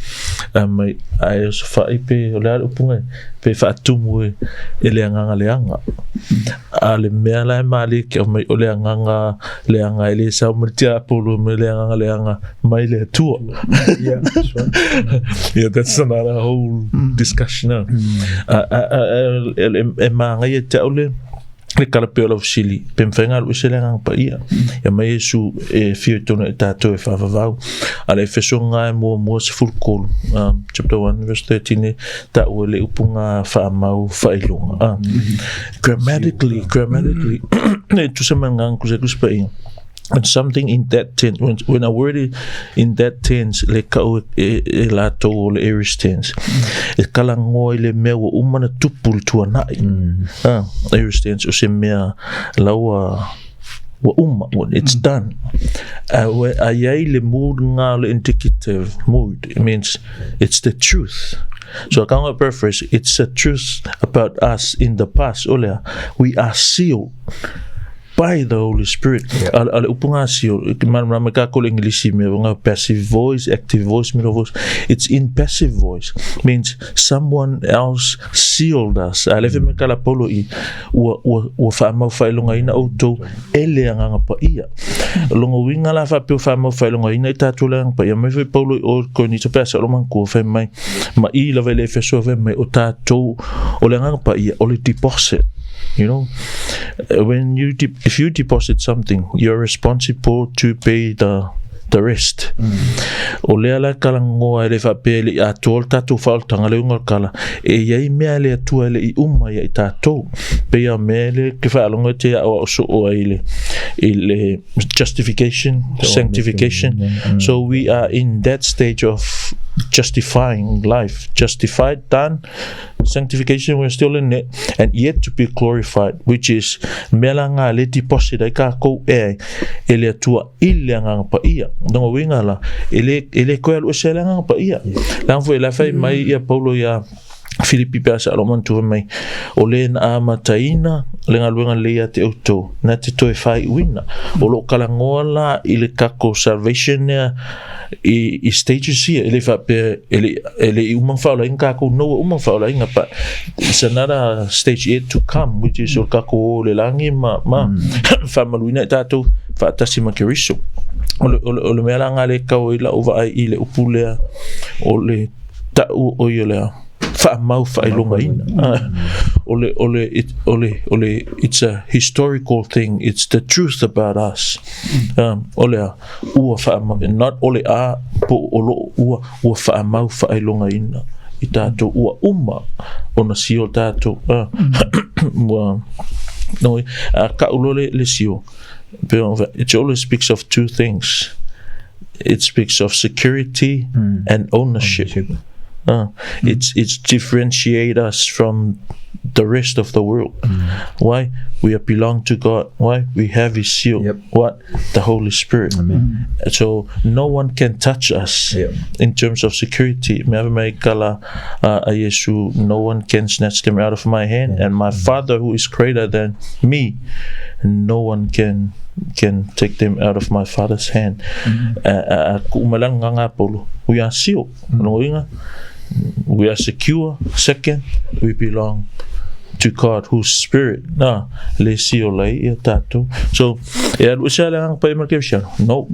A mai ai o sofai pe o le a le upu ngai pe faatumu e le agaga leaga. A le mea la e malie ke au mai o le agaga leaga e le sau mai le tiapolo mai le agaga leaga mai le Atua. Yeah, that's right. Yeah, that's another whole discussion. Ah. A, e magai e te au le kala pe o lau fesili pe mawhai ngā ese le agaga paia. Ia mai Iesu e whio i tōna e tātou e whawawau. A le Efeso ngā e mua mua se fulukolu, chapter 1 verse 13 e tā ua le upu ngā whaamau whailunga. Grammatically, e tusa mai ngā kusa kusa paia. When something in that tense, when a word is in that tense, le kau e latou o le aorist tense, e kalagoa i le mea ua uma na tupu le tuanai. Aorist tense o se mea laua ua uma, it's done. A iai le mood ngā le indicative mood, it means it's the truth. So a kaunga paraphrase, it's the truth about us in the past, o lea, we are sealed by the Holy Spirit. A le upu ngā seal, ke malamalama ka ko le Englisi me ngā passive voice, active voice, middle voice. It's in passive voice. Means someone else sealed us. A le me kala polo i ua whaamau whailonga ina outou e le anganga pa ia. Longo winga la wha peo whaamau whailonga ina i tātou le anganga pa ia. Mai whai polo i o koe ni te pēsa o mangkua whai mai ma i lava i le Efeso whai mai o tātou o le anganga pa ia o le deposit. You know, when you if you deposit something, you're responsible to pay the rest. O lea la kalangoa e le whapea le i atoa le tātou whaoltanga le unga kala, e iai mea le atua le i uma ia i tātou. Pea mea le ke whaalonga te ao so o ai le, i le justification, sanctification. So we are in that stage of justifying life. Justified, done. Sanctification, we're still in it, and yet to be glorified, which is mea la ngā le deposit ai ka kou e e le atua i le anganga pa ia. Nonga winga la, e le koe alu ese le anganga pa ia. Lang fo e la whai mai ia Paulo ia Filipi pea sa aloman tuwa mai, o le na amataina le ngaluenga le ia te auto, na te toe whai uina. O lo kalangoa la i le kako salvation nea i stages ia, e le whapea, e le i umang whaola inga kako noa umang whaola inga, but it's another stage yet to come, which is o kako o le langi ma whamaluina i tātou whaatasi ma Keriso. O le mea la ngā le kau i la uva ai i le upulea, o le tau o ia lea whaamau whailonga ina. Ole, it's a historical thing, it's the truth about us. Ole a, ua whaamau, not ole a, po olo, ua whaamau whailonga ina. I tātou, ua uma, ona sio tātou. Ua, no, ka ulo le sio. It always speaks of two things. It speaks of security and ownership. It's differentiate us from the rest of the world. Why? We belong to God. Why? We have His seal. Yep. What? The Holy Spirit. Amen. So no one can touch us in terms of security. No one can snatch them out of my hand. And my Father, who is greater than me, no one can take them out of my Father's hand. We are sealed. We are secure. Second, we belong to God, whose spirit le sio lei ia tātou. So, e alu ese ale ang pa e marke No.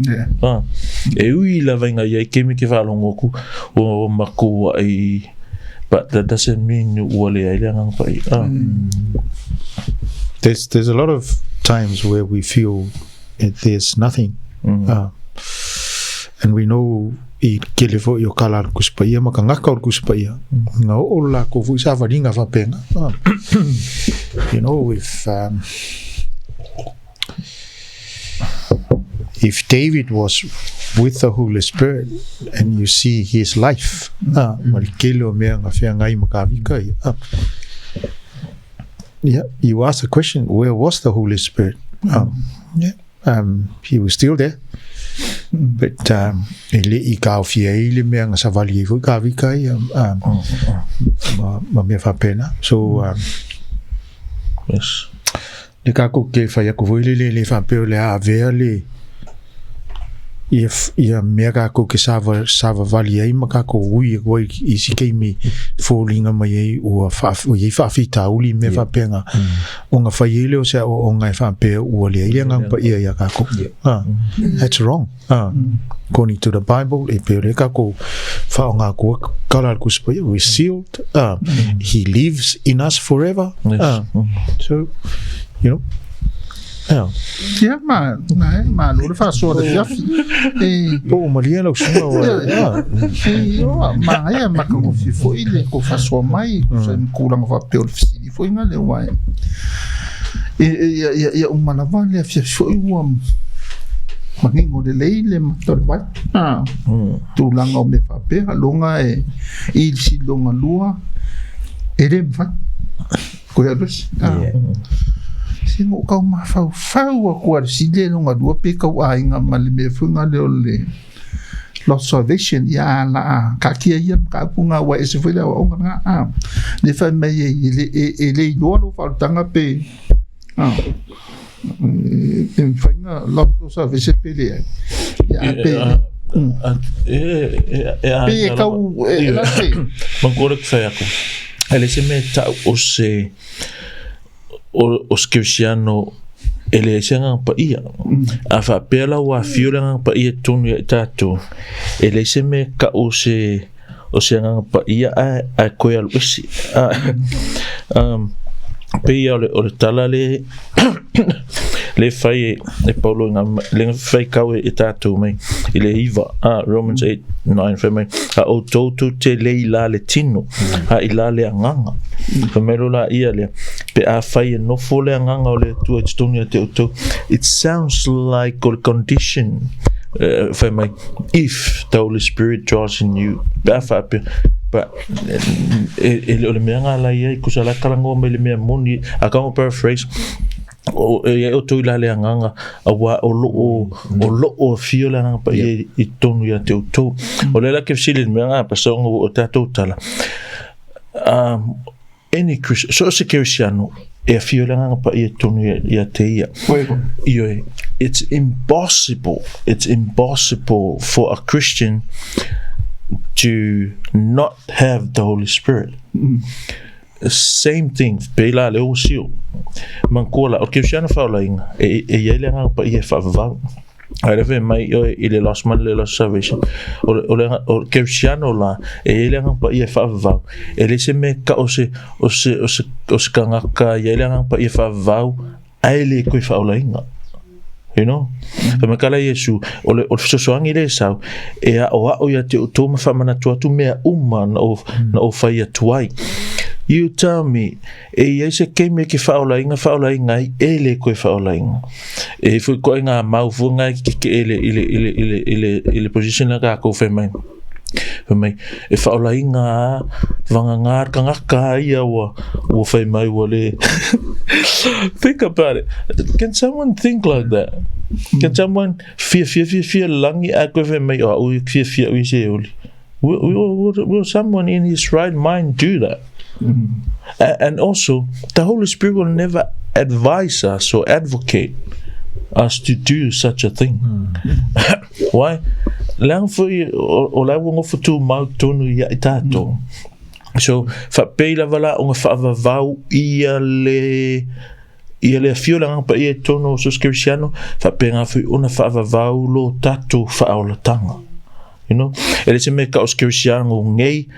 E ui la vainga ia i kemi ke whalongoku o makua i, but that doesn't mean ua le ai le ang pa i. There's a lot of times where we feel there's nothing. And we know i kele fo i o kala al kuspaia, ma ka ngaka o kuspaia. Nga o la ko fu sa varinga fa penga. You know, if David was with the Holy Spirit and you see his life, ma le kele o mea nga fea ngai ma ka vika ia. Yeah, you ask the question, where was the Holy Spirit? He was still there. But e le i ka ofia i le mea nga savali i fo ka vika ia ma mea whapena. So yes. Le ka ko ke whai ako fo i le le whapeo le a vea le ia mea ka ko ke sava vali ai ma ka ko ui e koi i si keimi fōlinga mai ai ua i whaafita uli mea whapenga o ngā whai ele o sea o ngā whapea ua lea i ngā pa ia ia ka ko. That's wrong. According to the Bible, e peo le ka ko whao ngā kua kala kuspa ia, we're sealed. He lives in us forever. Yes. So, you know, Ia, ma lo le whasoa le fiafi. Po o malia lau sunga wa. E, oa, ma ngai maka ko fifo i le ko whasoa mai, ko sa mkulanga whapeo le fisili fo inga le wai. E, ia umalawa le fiafi fo i ua Manino lelei le mata o le vai. Tulaga o mea faapea, loga e i le siloga lua, e le mafai. Koe alu ese. Se na ou tau mafaufau atu lava i le sili loga lua pe tau aiga ma le mea foi lea o le Lost Salvation, ia a la a taatia ia le mataupu lena aua e ese foi le aoaoga lena. A, lea fai mai ai e le iloa lou faaolataga pe pe mafai ona lost salvation pe leai. Ia a pe Pe e tau e la se Manatua le fai atu. E leai se mea e tau o se o se kerisiano e leai se agaga paia. A faapea la ua afio le agaga paia i totonu ia i tatou, e leai se mea e tau o se o se agaga paia ae ae toe alu ese. Pei lava o le tala le le fai e, e Paulo i ngā, le fai kau e, e tātou mai i le iva, Romans 8, 9, fai mai, a o toutou te le i la le tino, a i la le agaga. Fai mai lo la ia lea, pe a fai e nofo le agaga o le Atua i totonu ia te outou. It sounds like o le condition, fai mai, if the Holy Spirit dwells in you, pe a faapea, but e le o le mea ngā la ia i kusa la kalangoa mai le mea moni, a ka paraphrase, o e ia outou i la le agaga, auā o lo o, o lo o afio le agaga paia i totonu ia te outou. O le la ke fesili i le mea ngā, pastor o o tātou tala, any Christian, so o se kerisiano, e afio le agaga paia i totonu ia te ia. Ioe, it's impossible, it's impossible for a Christian to not have the Holy Spirit. Same thing, pei la le ua sio. Manatua la, o le kerisiano faolaina, e i ai le agaga paia e faavavau. Ae le fai mai oe i le lost ma le lost salvation. O le, o le, o le kerisiano la, e i ai le agaga paia e faavavau. E leai se mea e tau o se, o se, o se, o se tagata e i ai le agaga paia e faavavau, ae le toe faaolaina. You know? Fai mai ka la Iesu, o le, o le fesoasoani lea e sau, e aʻoaʻo ia te outou ma faamanatu atu mea uma na ou, na ou fai atu ai. You tell me, e i ai se taimi e ke faaolaina, faaolaina ai, e le toe faaolaina. E i foi koe ngā mau fua ngā ki ke i le, i le, i le, i le, i le, i le position la kākou fai mai. Fai mai, e faaolaina a vagana le tagata a ia ua, ua fai mai ua le. Think about it. Can someone think like that? Can someone fiafia fiafia le lagi ae koe fai mai, oh, au i fiafia au i se oli. Will, will, will, will someone in his right mind do that? And also, the Holy Spirit will never advise us or advocate us to do such a thing. Why? Leaga foi o la ua nofo tumau tonu ia i tātou. So, faapei lava la ona faavavau ia le ia le afio le Agaga Paia i totonu o so se kerisiano, faapena foi ona faavavau lo tatou faaolataga. You know? E le se mea e tau o se kerisiano nei,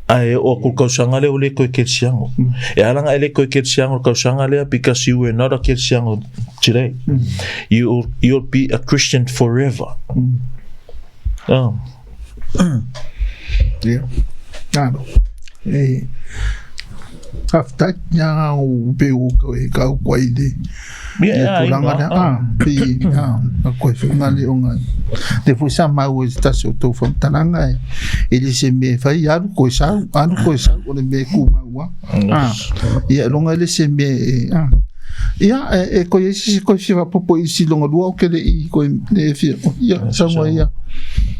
ae oo atu i le tausaga lea ua le toe kerisiano. E ala ona e le toe kerisiano i le tausaga lea because you were not a kerisiano today. You'll be a Christian forever. Oh. Ia. Alo. E faafetai ia o pe o ko e kau koe i le Ia, tulaga lea. Ah, pe ah, a koe whiunga le o ngai. Le foi sa mau e tasi o tau whamtalanga e e le se me whai alu koe sau, alu koe sau o le me ku maua. Ah, ia longa e le se me e, ah. Ia, e, e koe e sisi koe whiwa popo i si longa lua o kele i koe le e whia. Ia, sau mai ia.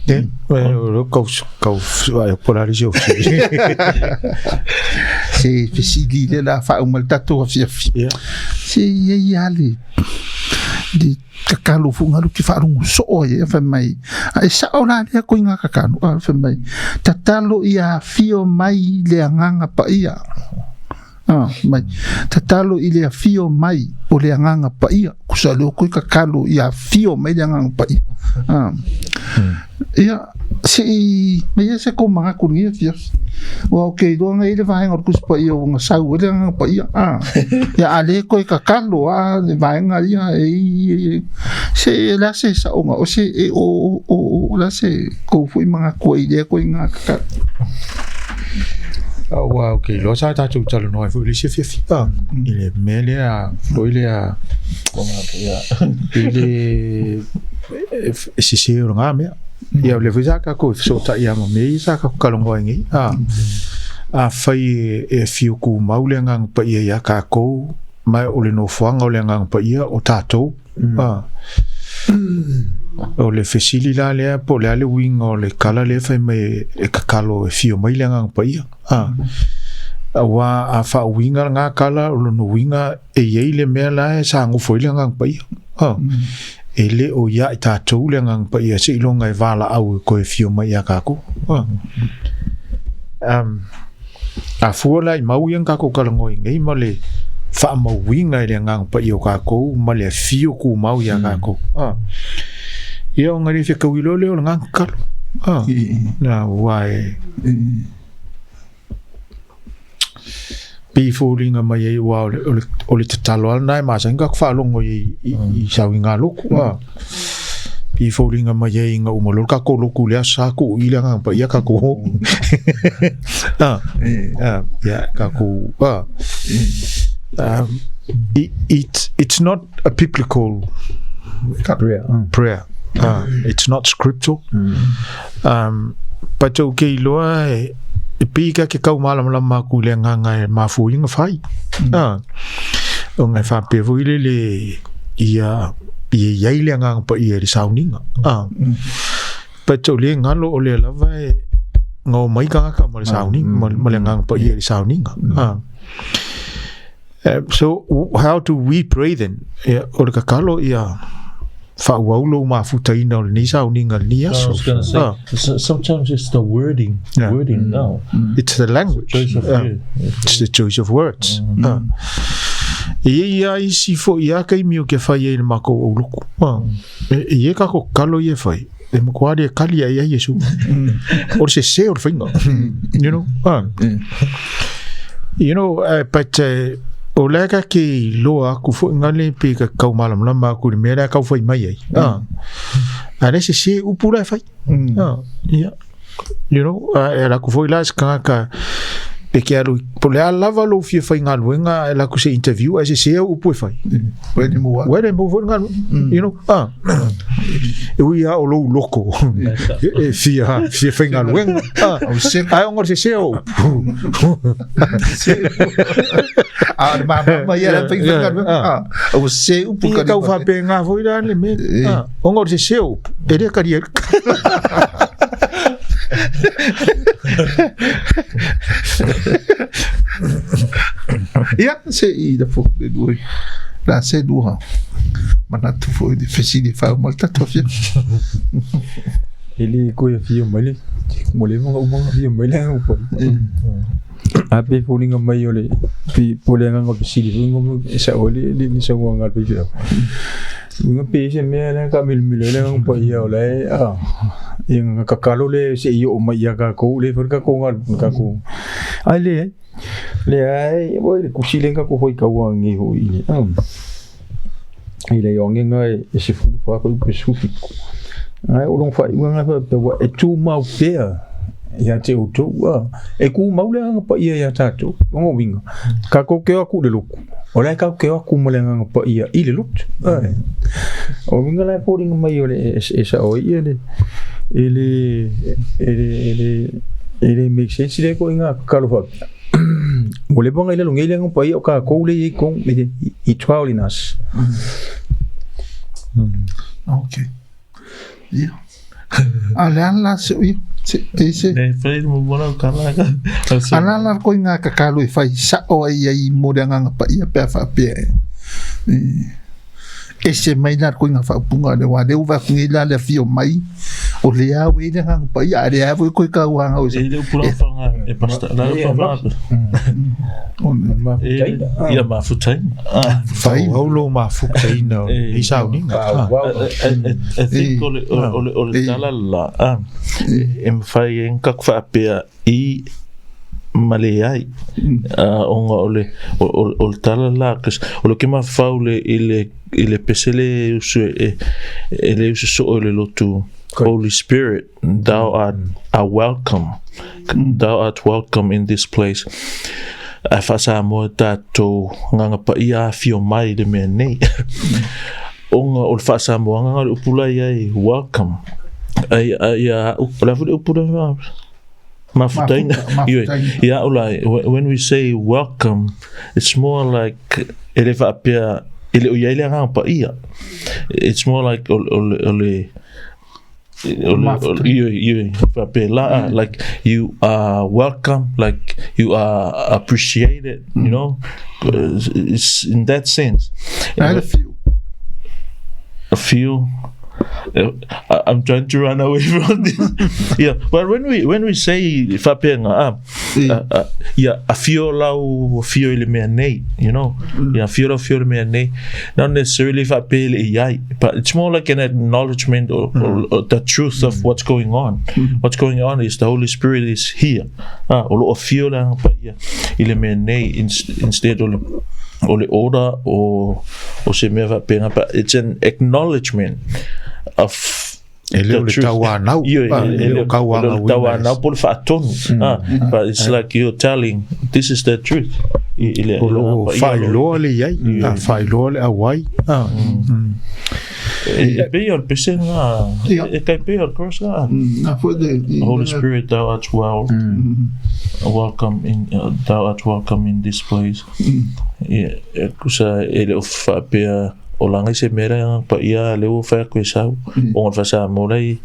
E, o kau, kau, ai, polari se o Se fesili le la whauma le tatou afiafi. Se ia ia le, le kakalo fungalu ki whaarungu soo ai, e whai mai. A e sao la lea koe ngā kakalo, a whai mai. Tatalo ia whio mai le anganga paia. A, mai. Tatalo i le afio mai o le Agaga Paia. Kusa leo koe kakalo i afio mai le Agaga Paia. A. Ia, se i, mai ia se ko mangaku ni afiafi. Ua o ke iloa ngai le vaega o le Tusi Paia ua gasau ai le Agaga Paia. A. Ia, a le koe kakalo a le vaega ia e i, se e le a se saoga o se e o o o le a se kou foi mangaku ai i lea koe ngā kakalo. Aua ou te iloa sa tatou talanoa ai foi i le isi afiafi i le mea lea foi lea i le e sesē o lagā mea. Ia o lea foi sa tatou e fesootai lava ma mea ia sa tatou talanoa ai nei. A, afai e afio tumau le Agaga Paia ia tatou, ma o le nofoaga o le Agaga Paia o tatou, a, o le fesili la lea po o le a le uiga o le tala lea fai mai e tatalo e afio mai le Agaga Paia. A, aua a faauiga lena tala, o lona uiga e i ai le mea la e sa nofo ai le Agaga Paia. A, e le o ia i tatou le Agaga Paia seiloga e valaau e toe afio mai ia tatou. A, a fua la i mau ia na tatou talanoa ai nei ma le faamauina e le Agaga Paia o tatou ma le afio tumau ia tatou. A, ia ona le fetaui loa lea o lena tatalo. A, na ua e Pei e foliga mai ai aua o le, o le, o le tatalo lava lena e masani ona tatou faalogo i, i, i sauiga lotu. A. Pei e foliga mai ai ina uma loa le tatou lotu i le aso Sa tuu i le Agaga Paia tatou o. A, a, ia, tatou, a. It's not a biblical prayer. Prayer. It's not scriptural. But ou ke iloa e, e pei ka ke kau malamalama aku i le agaga e mafua ai ona fai. Ona e faapea foi lele ia ia i ai le Agaga Paia i le sauniga. But o le galo o lea lava e gao mai tagata ma le sauniga, ma le Agaga Paia i le sauniga. So how do we pray then? Ia, o le tatalo ia faaauau lou mafutaina o lenei sauniga i lenei aso. I was gonna say, sometimes it's the wording, wording now. It's the language. Choice of word. It's the choice of words. E i ai lava isi foi lava taimi o ke fai ai i le matou aulotu. E i ai tatou tatalo ia e fai, e matua le kali ai ai Iesu. O le sese o le faiga. You know? You know, but o lea ka ke iloa aku foi ngale pe ka kau malamalama aku i le mea lea kau fai mai ai. A le sese upu la e fai. Yeah. You know, e ala atu foi la se tagata e ke alu, po o le a lava lou fia faigaluega, e alu atu i se interview ae sese au upu e fai. Ua le maua. Ua le maua foi le galuega, you know, ah. E ui lava o lou loto e fia, fia faigaluega, ah. Ae ona o le sese o upu. A o le māmama ia le faigaluega, ah. Ua sese upu. Ia tau faapena foi la le mea, ah. Ona o le sese o upu, e le talia. Ia, se i lafo atu le lua i la se lua manatu foi i le fesili e faauma le tatou afiafi. E le toe afio mai le ua leva ona uma ona afio mai le Agaga Paia. A pei e foliga mai o le pei po o le agaga fesili foi e sao ai le le saunoaga a le faifeau. Uiga pei e i ai se mea lea na taamilomilo ai le Agaga Paia o la e a ia na tatalo lea se i oo mai ia tatou lea foi le tatou galuega tatou ae leai. Leai oi le tusi lea na tatou faitaua nei foi i le i le Ioane e 14 fuaiupu 17. Ae o lona faaiuga lena faapea ua e tumau pea ia te outou. E tumau le Agaga Paia ia tatou. O lona uiga, tatou te o atu i le lotu, o la e tatou te o atu ma le Agaga Paia i le lotu. O le uiga la e foliga mai o le e sao ai ia le e le e le e le e le make sense lea ituaiga tatalo faapea. Ua leva ona i lalo nei le Agaga Paia o tatou lea e i ai i totonu, he dwell in us. Ok. Ia. A le a la se ia. Se e se. Ne fai mo mola o kala ka. A la la ko ngā kakalo e whai sao ai ai mo le Agaga Paia pe a whaapea e. Ese mai la ko ngā whaupunga le wā leu wā kungi la le whio mai o le a we le Agaga Paia a le a we koe ka uanga o se. E le upula whanga e pasta. La le whanga. Ia mafutaina. Faaauau lou mafutaina o lenei sauniga. I think o le tala la, e mafai ai ona tatou faapea i ma leai, ona o le tala la, o le ke mafaufau i le pese le usu e le usu soo i le lotu Holy Spirit, thou art are welcome, thou art welcome in this place. Ae faa-Samoa tatou Agaga Paia afio mai i le mea nei. Ona o le faasamoaga o le upu la i ai welcome. Ai ai ia o le a foi le upu lea mafutaina. Ioe, ia au la, when we say welcome, it's more like e le faapea e le o i ai le agaga paia. It's more like o le o le ioe, faapela, like you are welcome, like you are appreciated, you know, it's in that sense. I had a few. A few. I'm trying to run away from this. Yeah, but when we say faapea ia afio lau afio i le mea nei, ia afio lau afio i le mea nei, not necessarily faapea le i ai, but it's more like an acknowledgement or the truth of what's going on. What's going on is the Holy Spirit is here. O lo afio le Agaga Paia i le mea nei instead o le order o se mea faapena, but it's an acknowledgement of E le o le tauanau. E le o tauanau po le faatonu. But it's like you're telling, this is the truth. I le O lo faailoa le iai, faailoa le auai. E pei o le pese ngā, e kai pei o le cross ngā. Na foi de Holy Spirit, thou art well. Welcome in, thou art welcome in this place. Yeah, e kusa e le o faapea o langa i se mea pa ia le ua whai koe sau o ngā whasa mo lei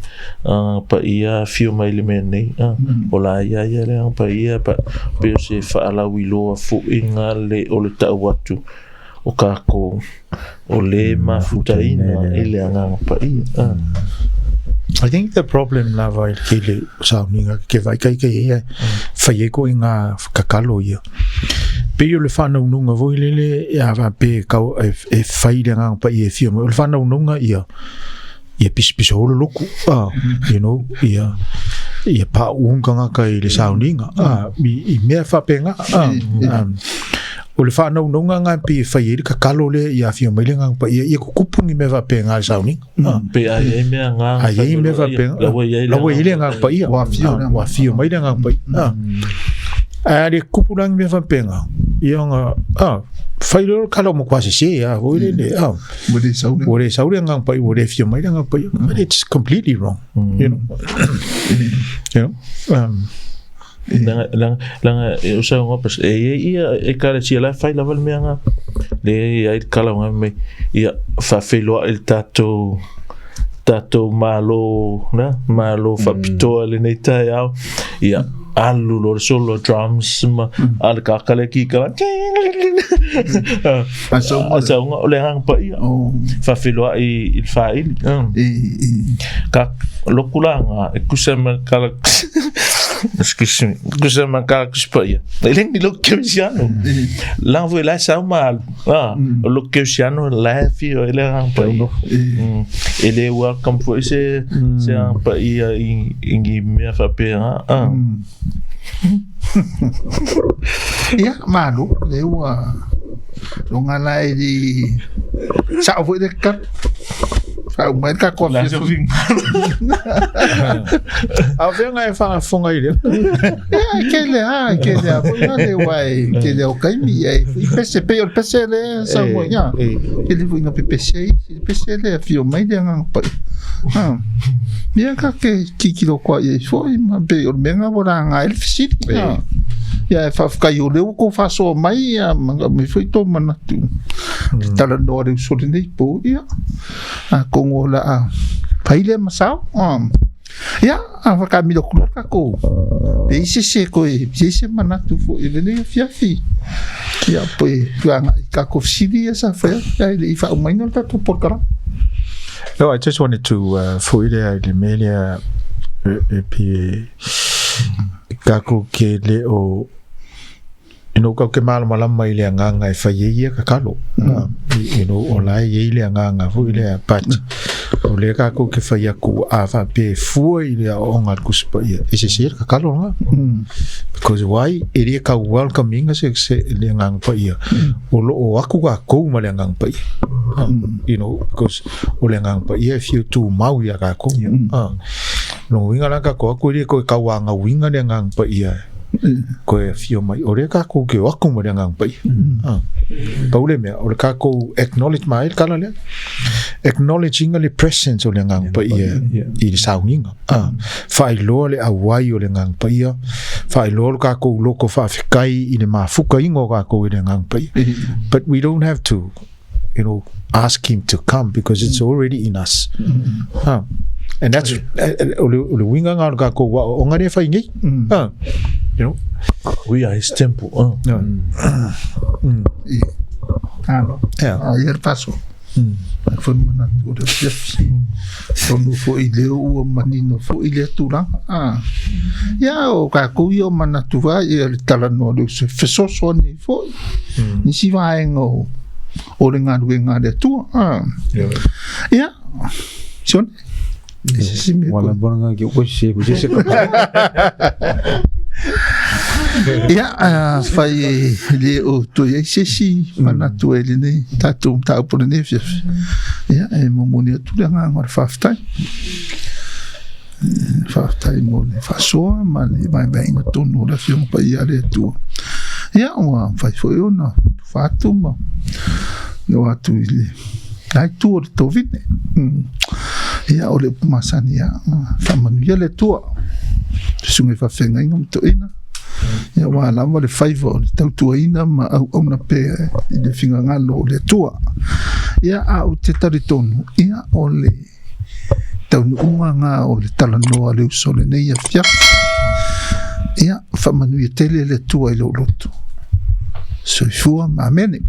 pa ia whio mai le mea nei o la ia ia le pa ia pa pe o se whaalau i loa fuinga le o le tau atu o kākou o le mafutaina i le agaga paia. I think the problem lava i ke le sauninga ke vai kai kai ia fai e ko i ngā kakalo ia. Pe o le whānaununga voi lele e a pe kau e whai le ngā pa i e whio mai. O le whānaununga ia ia pisi holo loku ia ia pa unga ngā i le sauninga i mea whapenga o le whānaununga ngā pe whai e le kakalo le ia whio mai le ngā pa ia ia kukupu ngi mea whapenga le sauninga. Pe ai ai mea ngā ai ai mea whapenga lawa i ai lawa i le ngā pa ia Wa whio le wa whio mai le ngā pa ia a le kupu langi mea whapenga ia nga whai leo kala mo kwa se se a voi le le Mo le sau le o le sau le ngā pa o le whio mai le ngā pa ia, but it's completely wrong Langa langa langa e o sa ngopas e e ia e kare sia la fai lava le mea ngā le ai kala ngā me ia fa feloa il tatou tatou malo na malo fa pitoa le nei tai au ia alu lo solo drums ma al ka kale ki ka A sau a sa o le hang pa ia o fa feloa i il fa ili e e ka lokulanga e kusa ma kala, excuse me, kusa ma kala kuspa ia e le ni lo keusiano la voi la sa ma lo keusiano la fi o le hang pa ia e le welcome fo se se hang pa ia i i mea fa pe ha. Ia malo le ua longa la e di sa foi de ka fa o mai ka ko la se fi a whianga e whangafonga i le ia ke le ha ke le a foi na le wai ke le o kai mi e i pese pe o pese le sa mo ia ke le foi na pe pese i pese le fio mai le nga pa ha ia ka ke ki ki lo kwa ia foi ma pe o menga vola nga el fisiri ia ia e whawhakai o leo ko whasoa mai ia manga me foi tō manatu te tala noa reu sore nei pō ia a kongo la a paile masao ia a whakamiro kura ka ko pe i se ko e se se manatu fo i le fiafi ia pe tuanga i ka ko fisiri ia sa whea ia i wha umaina o tatou porkara. No, I just wanted to fo ile i le mea lea e pe kako ke le o kau ke malamalama i le agaga e fai ai ia kakalo o la e iai le agaga foi lea, but o lea kakou ke fai aku a faapea e fua i le aoaoga a le Tusi Paia e sese le kakalo laga because why e lē kau welcome ina se le Agaga Paia o loo aku kakou ma le Agaga Paia because o le Agaga Paia e fia tumau iā kakou loga uiga la kakou aku e lē koe kauagauiga le Agaga Paia. Toe afio mai o lea tatou te o atu ma le Agaga Paia. Pau le mea o le tatou acknowledge mai le tala lea. Acknowledging le presence o le Agaga Paia i le sauniga. Faailoa le auai o le Agaga Paia, faailoa lo tatou loto faafetai i le mafutaina o tatou i le Agaga Paia. But we don't have to ask him to come because it's already in us. And that's o le uiga lena o le tatou aoaoga lea e fai nei. You know? We are his temple. Alo. A ia le paso. Ai foi manatu o le afiafi. Tonu foi lea ua manino foi lea tulaga. Ia o tatou ia o manatu ai ia le talanoa le uso fesoasoani ai foi. Nisi vaega o o le galuega a le Atua. Ia, Sione, se isi mea Wala bona ke o se ko se ka. Ia, fai e le o toe ai se isi manatu e lenei tatou mataupu o lenei afiafi. Ia, e momoli atu le agaga o le faafetai. Faafetai mo le faasoa ma le vaevaeina tonu o le Afioga Paia a le Atua. Ia, ua mafai foi ona tufa atu ma oo atu i le la itu o le tovine. Ia, o le upu masani lava, faamanuia le Atua. Susuga i faafeagaiga ma toeaiina. Ia, aua lava le faiva o le tautuaina ma auauna pea i le finagalo o le Atua. Ia, a ou te talitonu, ia, o le taunuuga na o le talanoa a le uso o lenei afiafi. Ia, faamanuia tele le Atua i lou loto. Soifua ma amene.